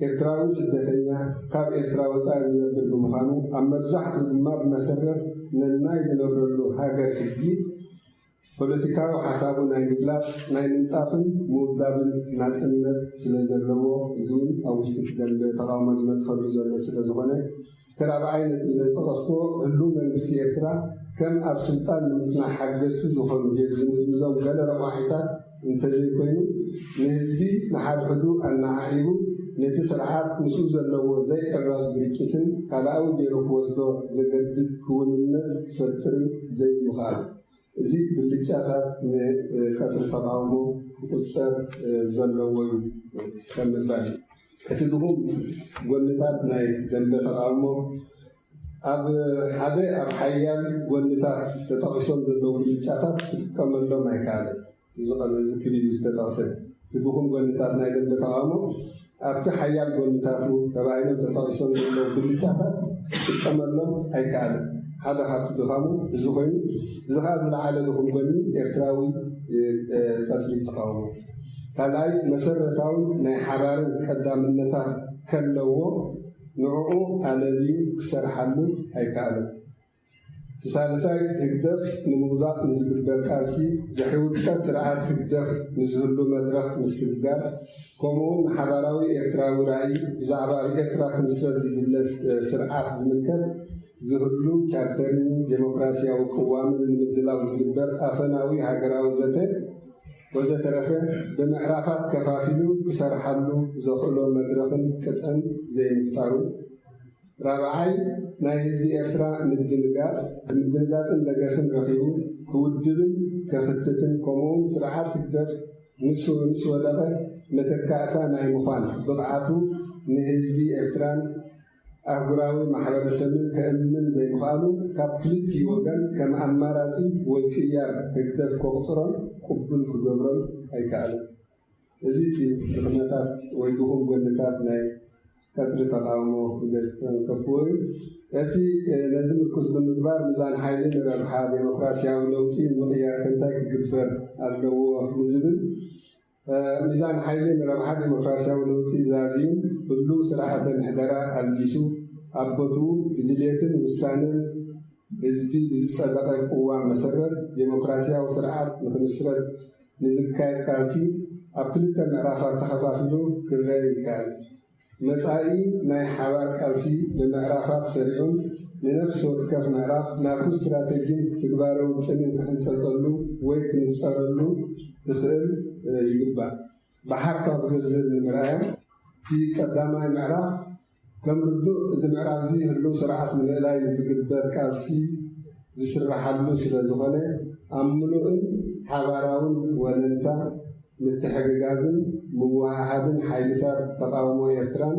ኤርትራዊ ስደተኛ ካብ ኤርትራ ወጻኢ ዝነብር ብምዃኑ፣ ኣብ መብዛሕትኡ ድማ ብመሰረት ነናይ ዝነብረሉ ሃገር ሕጊ ፖለቲካዊ ሓሳቡ ናይ ምግላጽ፣ ናይ ምንጻፍን ምውዳብን ናጽነት ስለ ዘለዎ፣ እዚ እውን ኣብ ውሽጢ እቲ ደንበ ተቃውሞ ዝነጥፈሉ ዘሎ ስለ ዝኾነ፣ እቲ ራብዓይ ነጥቢ ዝጠቐስኩዎ፣ ህሉው መንግስቲ ኤርትራ ከም ኣብ ስልጣን ንምጽናሕ ሓገዝቲ ዝኾኑ ገይሩ ዝምዝምዞም ገለ ረቋሒታት እንተዘይኮይኑ፣ ንህዝቢ ንሓድሕዱ ኣነዓዒቡ ነቲ ስርዓት ምስኡ ዘለዎ ዘይዕረቕ ግርጭትን ካልኣዊ ገይሩ ክወስዶ ዘገድድ ክውንነት ክፈጥርን ዘይምኽኣል። እዚ ብልጫታት ንቀጽሪ ተቃውሞ ክቁጸር ዘለዎ እዩ ከም ምባል እዩ። እቲ ድኹም ጎንታት ናይ ደንበ ተቃውሞ ኣብ ሓደ ኣብ ሓያል ጎንታት ተጠቒሶም ዘለዉ ብልጫታት ክጥቀመሎም ኣይከኣለን። እዚ ቀ-፣ እዚ ክብል እዩ ዝተጠቕሰ። እቲ ድኹም ጎንታት ናይ ደንበ ተቃውሞ ኣብቲ ሓያል ጎንታቱ ተባሂሎም ተጠቒሶም ዘለዉ ብልጫታት ክጥቀመሎም ኣይከኣለን። ሓደ ካብቲ ድኻሙ እዚ ኮይኑ፣ እዚ ኸዓ ዝለዓለ ድኹም ጎኒ ኤርትራዊ፣ እ፣ እ፣ ቀጽሪ ተቃውሞ። ካልኣይ፣ መሰረታዊ ናይ ሓባርን ቀዳምነታት ከለዎ ንዕኡ ኣለልዩ ክሰርሓሉ ኣይከኣለን። እቲ ሳልሳይ፣ ህግደፍ ንምውዳቕ ንዝግበር ቃልሲ፣ ድሕሪ ውድቀት ስርዓት ህግደፍ ንዝህሉ መድረኽ ምስግጋር፣ ከምኡውን ንሓባራዊ ኤርትራዊ ራእይ ብዛዕባ ኣብ ኤርትራ ክምስረት ዝድለ ስ-፣ ስርዓት ዝምልከት ዝህሉ ቻርተርን ዴሞክራሲያዊ ቅዋምን ንምድላው ዝግበር ኣፈናዊ ሃገራዊ ዘተ ወዘተረፈ ብምዕራፋት ከፋፊሉ ክሰርሓሉ ዘኽእሎ መድረኽን ቅጥዕን ዘይምፍጣሩ፣ ራብዓይ፣ ናይ ህዝቢ ኤርትራ ምድንጋጽ፣ ምድንጋጽን ደገፍን ረኺቡ ክውድብን ከኽትትን፣ ከምኡውን ስርዓት ህግደፍ ምስ፣ ምስ ወደቐ መተካእታ ናይ ምዃን ብቕዓቱ ንህዝቢ ኤርትራን ኣህጉራዊ ማሕበረሰብን ከእምን ዘይምኽኣሉ፣ ካብ ክልቲኡ ወገን ከም ኣማራጺ ወይ ቅያር ህግደፍ ከቑጽሮን ቅቡል ክገብሮን ኣይከኣለን። እዚ እቲ ድኽመታት ወይ ድኹም ጎንታት ናይ ቀጽሪ ተቃውሞ ኢለ ዝተንከፍኩዎ እዩ። እቲ፣ እ፣ ነዚ ምርኩስ ብምግባር ሚዛን ሓይሊ ንረብሓ ዴሞክራሲያዊ ለውጢ ንምቕያር ከ እንታይ ክግበር ኣለዎ ንዝብል፣ እ፣ ሚዛን ሓይሊ ንረብሓ ዴሞክራሲያዊ ለውጢ ዛዝዩ ህሉው ስርዓተ ምሕደራ ኣልጊሱ ኣብ ቦትኡ ብድልየትን ውሳነን ህዝቢ ብዝጸደቐ ቅዋም መሰረት ዴሞክራሲያዊ ስርዓት ንክምስረት ንዝካየድ ቃልሲ ኣብ ክልተ ምዕራፋት ተኸፋፊሉ ክረአ ይከኣል። መጻኢ ናይ ሓባር ቃልሲ ብምዕራፋት ሰሪዑን ንነፍሲ ወከፍ ምዕራፍ ናቱ ስትራተጂን ትግባረ ውጥንን ክሕንጸጸሉ ወይ ክንጸረሉ ክኽእል፣ እ፣ ይግባእ። ብሓርፋፍ ዝርዝር ንምርኣዮም፣ እቲ ቀዳማይ ምዕራፍ ከም ርዱእ፣ እዚ ምዕራፍ እዚ ህሉው ስርዓት ንምእላይ ንዝግበር ቃልሲ ዝስራሓሉ ስለ ዝኾነ፣ ኣብ ምሉእን ሓባራውን ወለንታ ምትሕግጋዝን ምውሃሃድን ሓይልታት ተቓውሞ ኤርትራን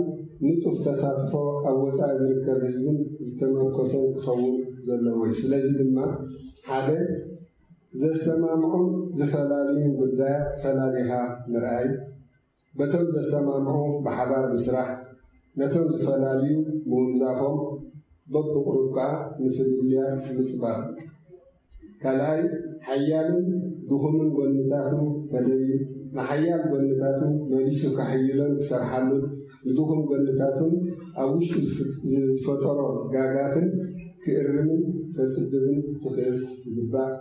ንጡፍ ተሳትፎ ኣብ ወጻኢ ዝርከብ ህዝብን ዝተመርኮሰ ክኸውን ዘለዎ እዩ። ስለዚ ድማ፣ ሓደ፣ ዘሰማምዑን ዝፈላልዩን ጉዳያት ፈላሊኻ ምርኣይ፣ በቶም ዘሰማምዑ ብሓባር ምስራሕ፣ ነቶም ዝፈላልዩ ምውንዛፎም፣ በብቑሩብ ከኣ ንፍልልያት ምጽባብ። ካልኣይ፣ ሓያልን ድኹምን ጎንታቱ ከለዩ፣ ንሓያል ጎንታቱ መሊሱ ከሐይሎን ክሰርሓሉን፣ ንድኹም ጎንታቱን ኣብ ውሽጡ ዝፍ-፣ ዝፈጠሮ ጋጋትን ክእርምን ከጽብብን ክኽእል ይግባእ።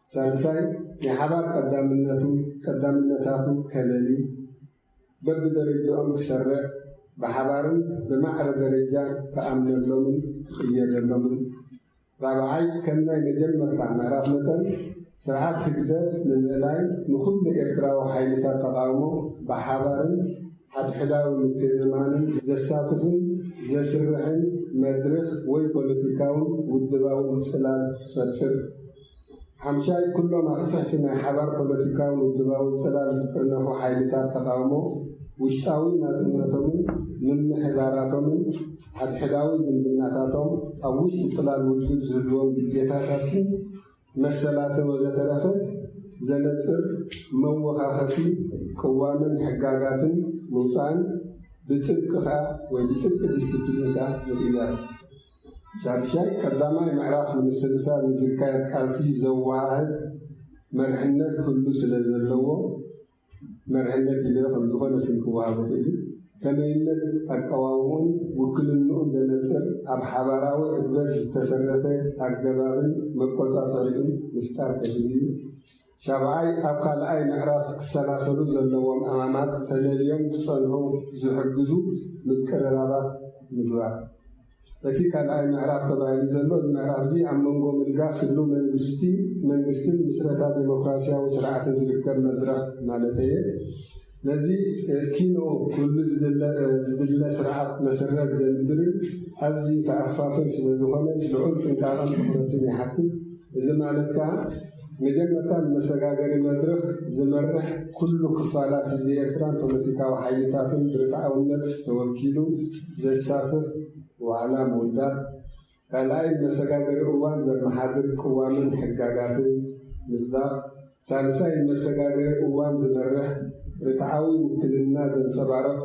ሳልሳይ፣ ናይ ሓባር ቀዳምነቱ፣ ቀዳምነታቱ ከለሊ፣ በብደረጃኦም ክሰርዕ፣ ብሓባርን ብማዕረ ደረጃ ክኣምነሎምን ክቕየደሎምን። ራብዓይ፣ ከም ናይ መጀመርታ ምዕራፍ መጠን ስርዓት ህግደፍ ንምእላይ ንኹሉ ኤርትራዊ ሓይልታት ተቓውሞ ብሓባርን ሓድሕዳዊ ምትእምማንን ዘሳትፍን ዘስርሕን መድርኽ ወይ ፖለቲካውን ውድባውን ጽላል ክፈጥር። ሓምሻይ፣ ኩሎም ኣብ ትሕቲ ናይ ሓባር ፖለቲካውን ውድባውን ጽላል ዝጥርነፉ ሓይልታት ተቓውሞ ውሽጣዊ ናጽነቶምን ምምሕዳራቶምን ሓድሕዳዊ ዝምድናታቶም ኣብ ውሽጢ ጽላል ውድብ ዝህልዎም ግዴታታትን መሰላትን ወዘተረፈ ዘነጽር መወኻኸሲ ቅዋምን ሕጋጋትን ምውጻእን ብጥብቂ ከኣ ወይ ብጥብቂ ዲስፕሊን ከኣ ምቕያር። ሻድሻይ፣ ቀዳማይ ምዕራፍ ንምስልሳል ንዝካየድ ቃልሲ ዘወሃህድ መርሕነት ክህሉ ስለ ዘለዎ፣ መርሕነት ኢለ ከም ዝኾነ ስም ክወሃቦ ክእል እዩ። ከመይነት ኣቀዋውምኡን ውክልንኡን ዘነጽር ኣብ ሓባራዊ ዕግበት ዝተሰረተ ኣገባብን መቆጻጸሪኡን ምፍጣር ከድሊ እዩ። ሻብዓይ፣ ኣብ ካልኣይ ምዕራፍ ክሰላሰሉ ዘለዎም ዕማማት ተለልዮም ክጸንሑ ዝሕግዙ ምቅርራባት ምግባር። እቲ ካልኣይ ምዕራፍ ተባሂሉ ዘሎ፣ እዚ ምዕራፍ እዚ ኣብ መንጎ ምልጋስ ህሉ መንግስቲ፣ መንግስትን ምስረታ ዴሞክራሲያዊ ስርዓትን ዝርከብ መድረኽ ማለት እየ። ነዚ፣ እ፣ ኪኖ ኩሉ ዝድለ፣ እ፣ ዝድለ ስርዓት መሰረት ዘንብርን ኣዝዩ ተኣፋፍን ስለ ዝኾነ ልዑል ጥንቃቐን ትኹረትን ይሓትት። እዚ ማለት ከኣ መጀመርታ ንመሰጋገሪ መድረኽ ዝመርሕ ኩሉ ክፋላት ህዝቢ ኤርትራን ፖለቲካዊ ሓይልታትን ብርትዓውነት ተወኪሉ ዘሳትፍ ዋዕላ ምውዳብ፣ ካልኣይ ንመሰጋገሪ እዋን ዘመሓድር ቅዋምን ሕጋጋትን ምጽዳቕ፣ ሳልሳይ ንመሰጋገሪ እዋን ዝመርሕ ርትዓዊ ውክልና ዘንጸባርቕ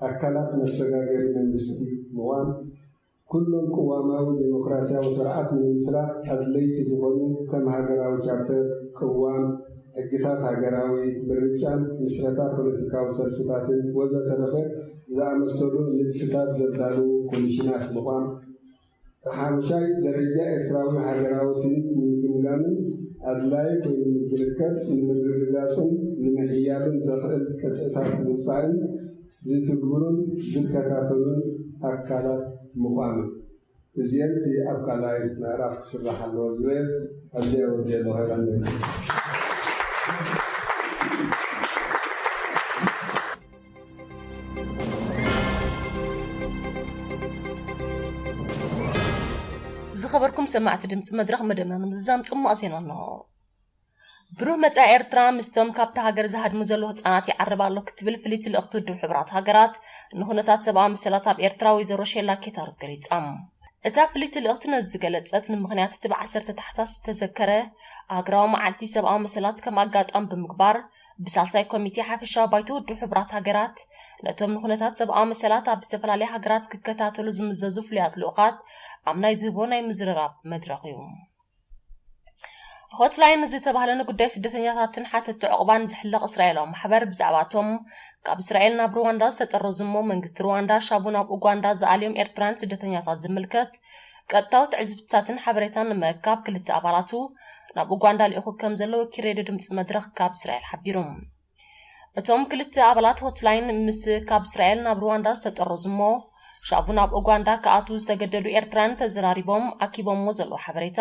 ኣካላት መሰጋገሪ መንግስቲ ምዃን፣ ኩሎም ቅዋማዊ ዴሞክራሲያዊ ስርዓት ንምምስራት ኣድለይቲ ዝኾኑ ከም ሃገራዊ ቻርተር፣ ቅዋም፣ ሕግታት ሃገራዊ ምርጫን ምስረታ ፖለቲካዊ ሰልፍታትን ወዘተረፈ ዝኣመሰሉ ንድፍታት ዘዳልዉ ኮሚሽናት ምቋም፣ ሓሙሻይ ደረጃ ኤርትራዊ ሃገራዊ ስኒት ንምግምጋምን ኣድላዪ ኮይኑ ምስ ዝርከብ ንምርግጋጹን ንምሕያሉን ዘኽእል ቅጥዕታት ምውጻእን ዝትግብሩን ዝከታተሉን ኣካላት ምቋምን። እዚአን እቲ ኣብ ካልኣይ ምዕራፍ ክስራሕ ኣለዎ ዝብለ ኣብዚ ኣወዲአ ኣለኹ። ይቐንየለይ። ዝኸበርኩም ሰማዕቲ ድምፂ መድረኽ መደብና ንምዝዛም ፅሙቕ ዜና ኣለዎ። ብሩህ መጻኢ ኤርትራ ምስቶም ካብታ ሃገር ዝሃድሙ ዘለዉ ህጻናት ይዓርብ ኣሎ ክትብል ፍልይቲ ልእኽቲ ውድብ ሕቡራት ሃገራት ንኹነታት ሰብኣዊ መሰላት ኣብ ኤርትራ ወይዘሮ ሼላ ኬታሩት ገሊጻ። እታ ፍልይቲ ልእኽቲ ነዚ ዝገለጸት ንምኽንያት እቲ ብዓሰርተ ታሕሳስ ዝተዘከረ ኣህግራዊ መዓልቲ ሰብኣዊ መሰላት ከም ኣጋጣሚ ብምግባር ብሳልሳይ ኮሚቴ ሓፈሻዊ ባይቶ ውድብ ሕቡራት ሃገራት ነቶም ንኹነታት ሰብኣዊ መሰላት ኣብ ዝተፈላለያ ሃገራት ክከታተሉ ዝምዘዙ ፍሉያት ልኡኻት ኣብ ናይ ዝህቦ ናይ ምዝርራብ መድረኽ እዩ። ሆትላይን ዝተባህለ ንጉዳይ ስደተኛታትን ሓተቲ ዕቑባን ዝሕለቕ እስራኤላዊ ማሕበር ብዛዕባ እቶም ካብ እስራኤል ናብ ሩዋንዳ ዝተጠረዙ እሞ መንግስቲ ሩዋንዳ ሻቡ ናብ ኡጋንዳ ዝኣልዮም ኤርትራውያን ስደተኛታት ዝምልከት ቀጥታዊ ትዕዝብትታትን ሓበሬታን ንምእካብ ክልተ ኣባላቱ ናብ ኡጋንዳ ልኢኹ ከም ዘሎ ወኪል ሬድዮ ድምፂ መድረኽ ካብ እስራኤል ሓቢሩ። እቶም ክልተ ኣባላት ሆትላይን ምስ ካብ እስራኤል ናብ ሩዋንዳ ዝተጠረዙ እሞ ሻቡ ናብ ኡጋንዳ ክኣትዉ ዝተገደዱ ኤርትራውያን ተዘራሪቦም ኣኪቦምዎ ዘለዉ ሓበሬታ፣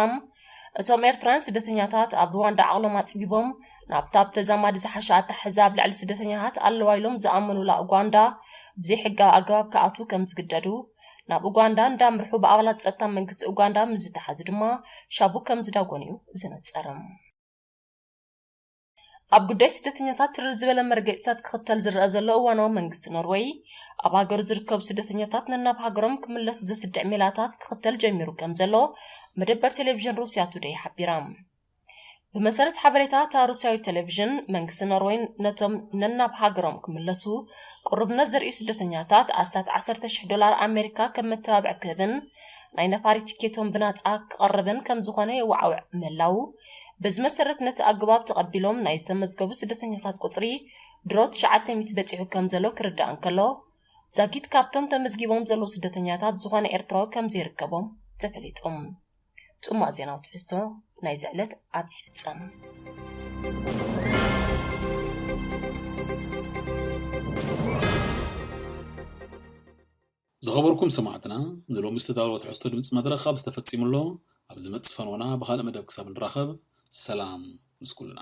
እቶም ኤርትራውያን ስደተኛታት ኣብ ሩዋንዳ ዓቕሎም ኣጽቢቦም ናብታ ብተዛማዲ ዝሓሸ ኣተሓሕዛ ኣብ ልዕሊ ስደተኛታት ኣለዋ ኢሎም ዝኣመኑላ ኡጋንዳ ብዘይሕጋዊ ኣገባብ ክኣትዉ ከም ዝግደዱ፣ ናብ ኡጋንዳ እንዳምርሑ ብኣባላት ጸጥታ መንግስቲ ኡጋንዳ ምስ ዝተሓዙ ድማ ሻቡ ከም ዝዳጎኑ እዩ ዝንጸር። ኣብ ጉዳይ ስደተኛታት ትርር ዝበለ መርገጺታት ክኽተል ዝረኣ ዘሎ እዋናዊ መንግስቲ ኖርወይ፣ ኣብ ሃገሩ ዝርከቡ ስደተኛታት ነናብ ሃገሮም ክምለሱ ዘስድዕ ሜላታት ክኽተል ጀሚሩ ከም ዘሎ መደበር ቴሌቪዥን ሩስያ ቱደይ ሓቢራ። ብመሰረት ሓበሬታ እታ ሩስያዊት ቴሌቪዥን፣ መንግስቲ ኖርወይ ነቶም ነናብ ሃገሮም ክምለሱ ቅሩብነት ዘርእዩ ስደተኛታት ኣስታት ዓሰርተ ሽሕ ዶላር ኣሜሪካ ከም መተባብዒ ክህብን ናይ ነፋሪት ቲኬቶም ብናጻ ክቐርብን ከም ዝኾነ የወዓውዕ ምህላዉ፣ በዚ መሰረት ነቲ ኣገባብ ተቐቢሎም ናይ ዝተመዝገቡ ስደተኛታት ቁጽሪ ድሮ ትሽዓተ ሚእቲ በጺሑ ከም ዘሎ ክርዳእ እንከሎ፣ ዛጊት ካብቶም ተመዝጊቦም ዘለዉ ስደተኛታት ዝኾነ ኤርትራዊ ከም ዘይርከቦም ተፈሊጡ። ጽማቕ ዜናዊ ትሕዝቶ ናይዚ ዕለት ኣብዚ ይፍጸም። ዝኸበርኩም ሰማዕትና፣ ንሎሚ ዝተዳለወ ትሕዝቶ ድምፂ መድረኽ ኣብ ዝተፈፂሙ ኣሎ። ኣብ ዝመፅእ ፈንወና ብኻልእ መደብ ክሳብ ንራኸብ፣ ሰላም ምስ ኩልና።